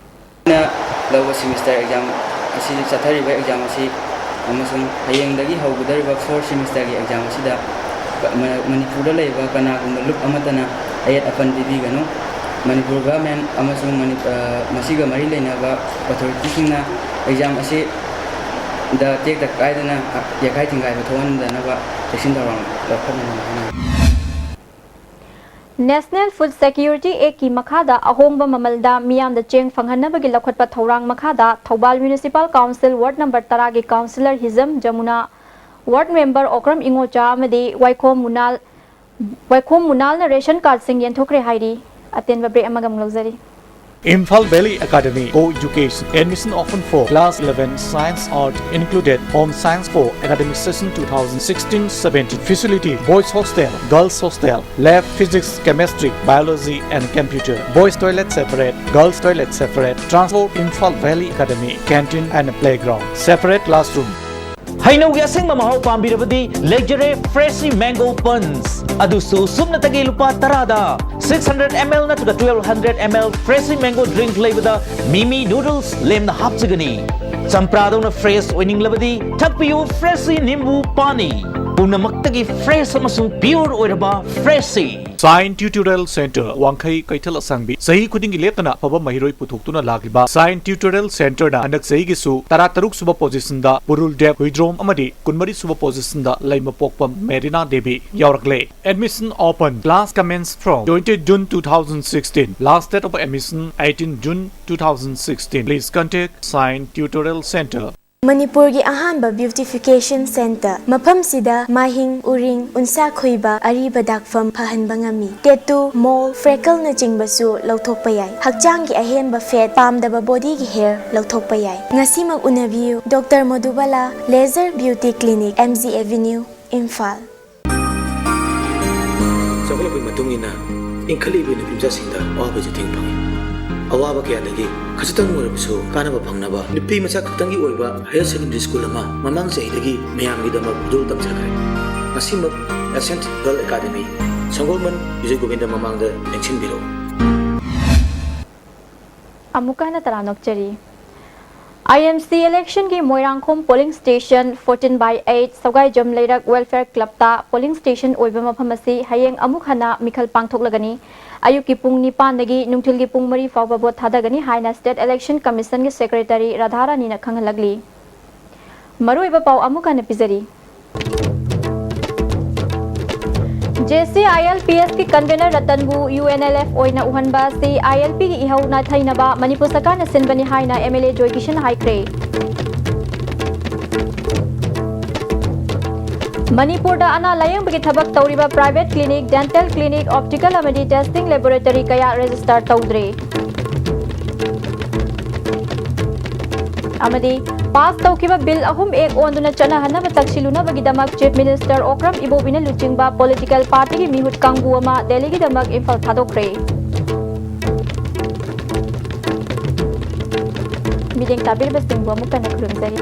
ꯑꯩꯅ ꯂꯧꯕ semester exam ꯑꯁꯤ ꯆꯠꯊꯔꯤꯕ exam ꯑꯁꯤ ꯑꯃꯁꯨꯡ ꯍꯌꯦꯡꯗꯒꯤ ꯍꯧꯒꯗꯧꯔꯤꯕ fourth semesterꯒꯤ exam ꯑꯁꯤꯗ ꯃ-, ꯃꯅꯤꯄꯨꯔꯗ ꯂꯩꯕ ꯀꯅꯥꯒꯨꯝꯕ ꯂꯨꯞ ꯑꯃꯠꯇꯅ ꯑꯌꯦꯠ ꯑꯄꯟ ꯄꯤꯕꯤꯒꯅꯨ꯫ ꯃꯅꯤꯄꯨꯔ government ꯑꯃꯁꯨꯡ ꯃꯅꯤ-, ꯑ, ꯃꯁꯤꯒ ꯃꯔꯤ ꯂꯩꯅꯕ authorityꯁꯤꯡꯅ exam ꯑꯁꯤ ꯗ ꯇꯦꯛꯇ ꯀꯥꯏꯗꯅ ꯌꯥꯈꯥꯏ ꯊꯤꯡꯒꯥꯏꯕ ꯊꯣꯛꯍꯟꯗꯅꯕ ꯆꯦꯛꯁꯤꯟ ꯊꯧꯔꯥꯡ ꯂꯧꯈꯠꯅꯕ ꯍꯣꯠꯅꯔꯤ꯫ National Food Security Actꯀꯤ ꯃꯈꯥꯗ ꯑꯍꯣꯡꯕ ꯃꯃꯜꯗ ꯃꯤꯌꯥꯝꯗ ꯆꯦꯡ ꯐꯪꯍꯟꯅꯕꯒꯤ ꯂꯧꯈꯠꯄ ꯊꯧꯔꯥꯡ ꯃꯈꯥꯗ Thoubal Municipal Council ward number ꯇꯔꯥꯒꯤ councillor ꯍꯤꯖꯝ ꯖꯃꯨꯅꯥ, ward member ꯑꯣꯀ꯭ꯔꯝ ꯏꯉꯣꯆꯥ ꯑꯃꯗꯤ ꯋꯥꯏꯈꯣꯝ ꯃꯨꯅꯥꯜ, ꯋꯥꯏꯈꯣꯝ ꯃꯨꯅꯥꯜꯅ ration cardꯁꯤꯡ ꯌꯦꯟꯊꯣꯛꯈ꯭ꯔꯦ ꯍꯥꯏꯔꯤ꯫ ꯑꯇꯦꯟꯕ break ꯑꯃꯒ ꯑꯃꯨꯛ ꯂꯧꯖꯔꯤ꯫ Imphal Valley Academy, co-education, admission open for class eleven, science, art included, home science for academic session two thousand sixteen seventeen. Facility: boys hostel, girls hostel, lab, physics, chemistry, biology and computer, boys toilet separate, girls toilet separate, transport: Imphal Valley Academy, canteen and playground, separate classroom. ꯍꯩꯅꯧꯒꯤ ꯑꯁꯦꯡꯕ ꯃꯍꯥꯎ ꯄꯥꯝꯕꯤꯔꯕꯗꯤ ꯂꯩꯖꯔꯦ Freshie Mango Punch꯫ ꯑꯗꯨꯁꯨ ꯁꯨꯞꯅꯇꯒꯤ ꯂꯨꯄꯥ ꯇꯔꯥꯗ꯫ Six hundred M L ꯅꯠꯇ꯭ꯔꯒ twelve hundred M L Freshie Mango drink ꯂꯩꯕꯗ ꯃꯤꯃꯤ noodles ꯂꯦꯝꯅ ꯍꯥꯞꯆꯒꯅꯤ꯫ ꯆꯝꯄ꯭ꯔꯥꯗꯧꯅ fresh ꯑꯣꯏꯅꯤꯡꯂꯕꯗꯤ ꯊꯛꯄꯤꯌꯨ Freshie ꯅꯤꯝꯕꯨ ꯄꯥꯅꯤ꯫ ꯄꯨꯝꯅꯃꯛꯇꯒꯤ fresh ꯑꯃꯁꯨꯡ pure ꯑꯣꯏꯔꯕ Freshie꯫ Shine Tutorial Center, ꯋꯥꯡꯈꯩ ꯀꯩꯊꯦꯜ ꯑꯁꯥꯡꯕꯤ꯫ ꯆꯍꯤ ꯈꯨꯗꯤꯡꯒꯤ ꯂꯦꯞꯇꯅ ꯑꯐꯕ ꯃꯍꯩꯔꯣꯏ ꯄꯨꯊꯣꯛꯇꯨꯅ ꯂꯥꯛꯂꯤꯕ Shine Tutorial Centerꯅ ꯍꯟꯗꯛ ꯆꯍꯤꯒꯤꯁꯨ ꯇꯔꯥꯇꯔꯨꯛ ꯁꯨꯕ positionꯗ ꯄꯨꯔꯨꯜ ꯗꯦꯕ ꯍꯨꯏꯗ꯭ꯔꯣꯝ ꯑꯃꯗꯤ ꯀꯨꯟꯃꯔꯤ ꯁꯨꯕ positionꯗ ꯂꯩꯃꯄꯣꯛꯄꯝ ꯃꯦꯔꯤꯅꯥ ꯗꯦꯕꯤ ꯌꯥꯎꯔꯛꯂꯦ꯫ Admission open. Class commence from twenty June two thousand sixteen. Last date of admission eighteen June two thousand sixteen. Please contact Shine Tutorial Center. ꯃꯅꯤꯄꯨꯔꯒꯤ ꯑꯍꯥꯟꯕ beautification centre꯫ ꯃꯐꯝꯁꯤꯗ ꯃꯥꯏꯍꯤꯡ, ꯎꯔꯤꯡ, ꯎꯟꯁꯥ ꯈꯨꯏꯕ, ꯑꯔꯤꯕ ꯗꯥꯛꯐꯝ ꯐꯍꯟꯕ ꯉꯝꯃꯤ꯫ Tattoo, mole, freckleꯅꯆꯤꯡꯕꯁꯨ ꯂꯧꯊꯣꯛꯄ ꯌꯥꯏ꯫ ꯍꯛꯆꯥꯡꯒꯤ ꯑꯍꯦꯟꯕ fat, ꯄꯥꯝꯗꯕ bodyꯒꯤ hair ꯂꯧꯊꯣꯛꯄ ꯌꯥꯏ꯫ ꯉꯁꯤꯃꯛ ꯎꯅꯕꯤꯌꯨ, Doctor ꯃꯣꯗꯨꯕꯥꯂꯥ Laser Beauty Clinic, M G Avenue, Imphal. ꯆꯥꯎꯈꯠꯂꯛꯄꯒꯤ ꯃꯇꯨꯡ ꯏꯟꯅ ꯏꯟꯈꯠꯂꯛꯂꯤꯕ ꯅꯨꯄꯤ ꯃꯆꯥꯁꯤꯡꯗ ꯑꯋꯥꯕ ꯆꯩꯊꯦꯡ ꯐꯪꯏ꯫ ꯑꯋꯥꯕ ꯀꯌꯥꯗꯒꯤ ꯈꯖꯤꯛꯇꯪ ꯑꯣꯏꯔꯕꯁꯨ ꯀꯥꯟꯅꯕ ꯐꯪꯅꯕ ꯅꯨꯄꯤ ꯃꯆꯥ ꯈꯛꯇꯪꯒꯤ ꯑꯣꯏꯕ higher secondary school ꯑꯃ ꯃꯃꯥꯡ ꯆꯍꯤꯗꯒꯤ ꯃꯌꯥꯝꯒꯤꯗꯃꯛ ꯈꯨꯗꯣꯜ ꯇꯝꯖꯈ꯭ꯔꯦ꯫ ꯉꯁꯤꯃꯛ Ascent Girl Academy, ꯁꯪꯒꯣꯜꯕꯟ, Bijoy Govinda ꯃꯃꯥꯡꯗ ꯂꯦꯡꯁꯤꯟꯕꯤꯔꯛꯎ꯫ ꯑꯃꯨꯛꯀ ꯍꯟꯅ ꯇꯔꯥꯝꯅ ꯑꯣꯛꯆꯔꯤ꯫ I M C electionꯒꯤ Moirangkhom polling station fourteen by eight ꯁꯧꯒꯥꯏꯖꯝ ꯂꯩꯔꯛ welfare clubꯇ polling station ꯑꯣꯏꯕ ꯃꯐꯝ ꯑꯁꯤ ꯍꯌꯦꯡ ꯑꯃꯨꯛ ꯍꯟꯅ ꯃꯤꯈꯜ ꯄꯥꯡꯊꯣꯛꯂꯒꯅꯤ꯫ ꯑꯌꯨꯛꯀꯤ ꯄꯨꯡ ꯅꯤꯄꯥꯟꯗꯒꯤ ꯅꯨꯡꯊꯤꯜꯒꯤ ꯄꯨꯡ ꯃꯔꯤ ꯐꯥꯎꯕ vote ꯊꯥꯗꯒꯅꯤ ꯍꯥꯏꯅ State Election Commissionꯒꯤ Secretaryꯔꯥꯙꯥꯔꯥꯅꯤꯅ ꯈꯪꯍꯜꯂꯛꯂꯤ꯫ ꯃꯔꯨꯑꯣꯏꯕ ꯄꯥꯎ ꯑꯃꯨꯛ ꯍꯟꯅ ꯄꯤꯖꯔꯤ꯫ JCILPSꯀꯤ convener ꯔꯇꯟꯕꯨ UNLF ꯑꯣꯏꯅ ꯎꯍꯟꯕ ꯑꯁꯤ ILPꯒꯤ ꯏꯍꯧ ꯅꯥꯊꯩꯅꯕ ꯃꯅꯤꯄꯨꯔ ꯁꯔꯀꯥꯔꯅ ꯁꯤꯟꯕꯅꯤ ꯍꯥꯏꯅ MLA ꯖꯣꯏ ꯀꯤꯁꯟ ꯍꯥꯏꯈ꯭ꯔꯦ꯫ ꯃꯅꯤꯄꯨꯔꯗ ꯑꯅꯥ ꯂꯥꯌꯦꯡꯕꯒꯤ ꯊꯕꯛ ꯇꯧꯔꯤꯕ private clinic, dental clinic, optical ꯑꯃꯗꯤ testing laboratory ꯀꯌꯥ register ꯇꯧꯗ꯭ꯔꯦ꯫ ꯑꯃꯗꯤ pass ꯇꯧꯈꯤꯕ bill ꯑꯍꯨꯝ ꯑꯦꯛ ꯑꯣꯟꯗꯨꯅ ꯆꯠꯅꯍꯟꯅꯕ ꯇꯛꯁꯤꯜꯂꯨꯅꯕꯒꯤꯗꯃꯛ Chief Minister ꯑꯣꯀ꯭ꯔꯝ ꯏꯕꯣꯕꯤꯅ ꯂꯨꯆꯤꯡꯕ political partyꯒꯤ ꯃꯤꯍꯨꯠ ꯀꯥꯡꯕꯨ ꯑꯃ ꯗꯦꯜꯂꯤꯒꯤꯗꯃꯛ ꯏꯝꯐꯥꯜ ꯊꯥꯗꯣꯛꯈ꯭ꯔꯦ꯫ ꯃꯤꯠꯌꯦꯡ ꯇꯥꯕꯤꯔꯤꯕꯁꯤꯡꯕꯨ ꯑꯃꯨꯛ ꯍꯟꯅ ꯈꯨꯔꯨꯝꯖꯔꯤ꯫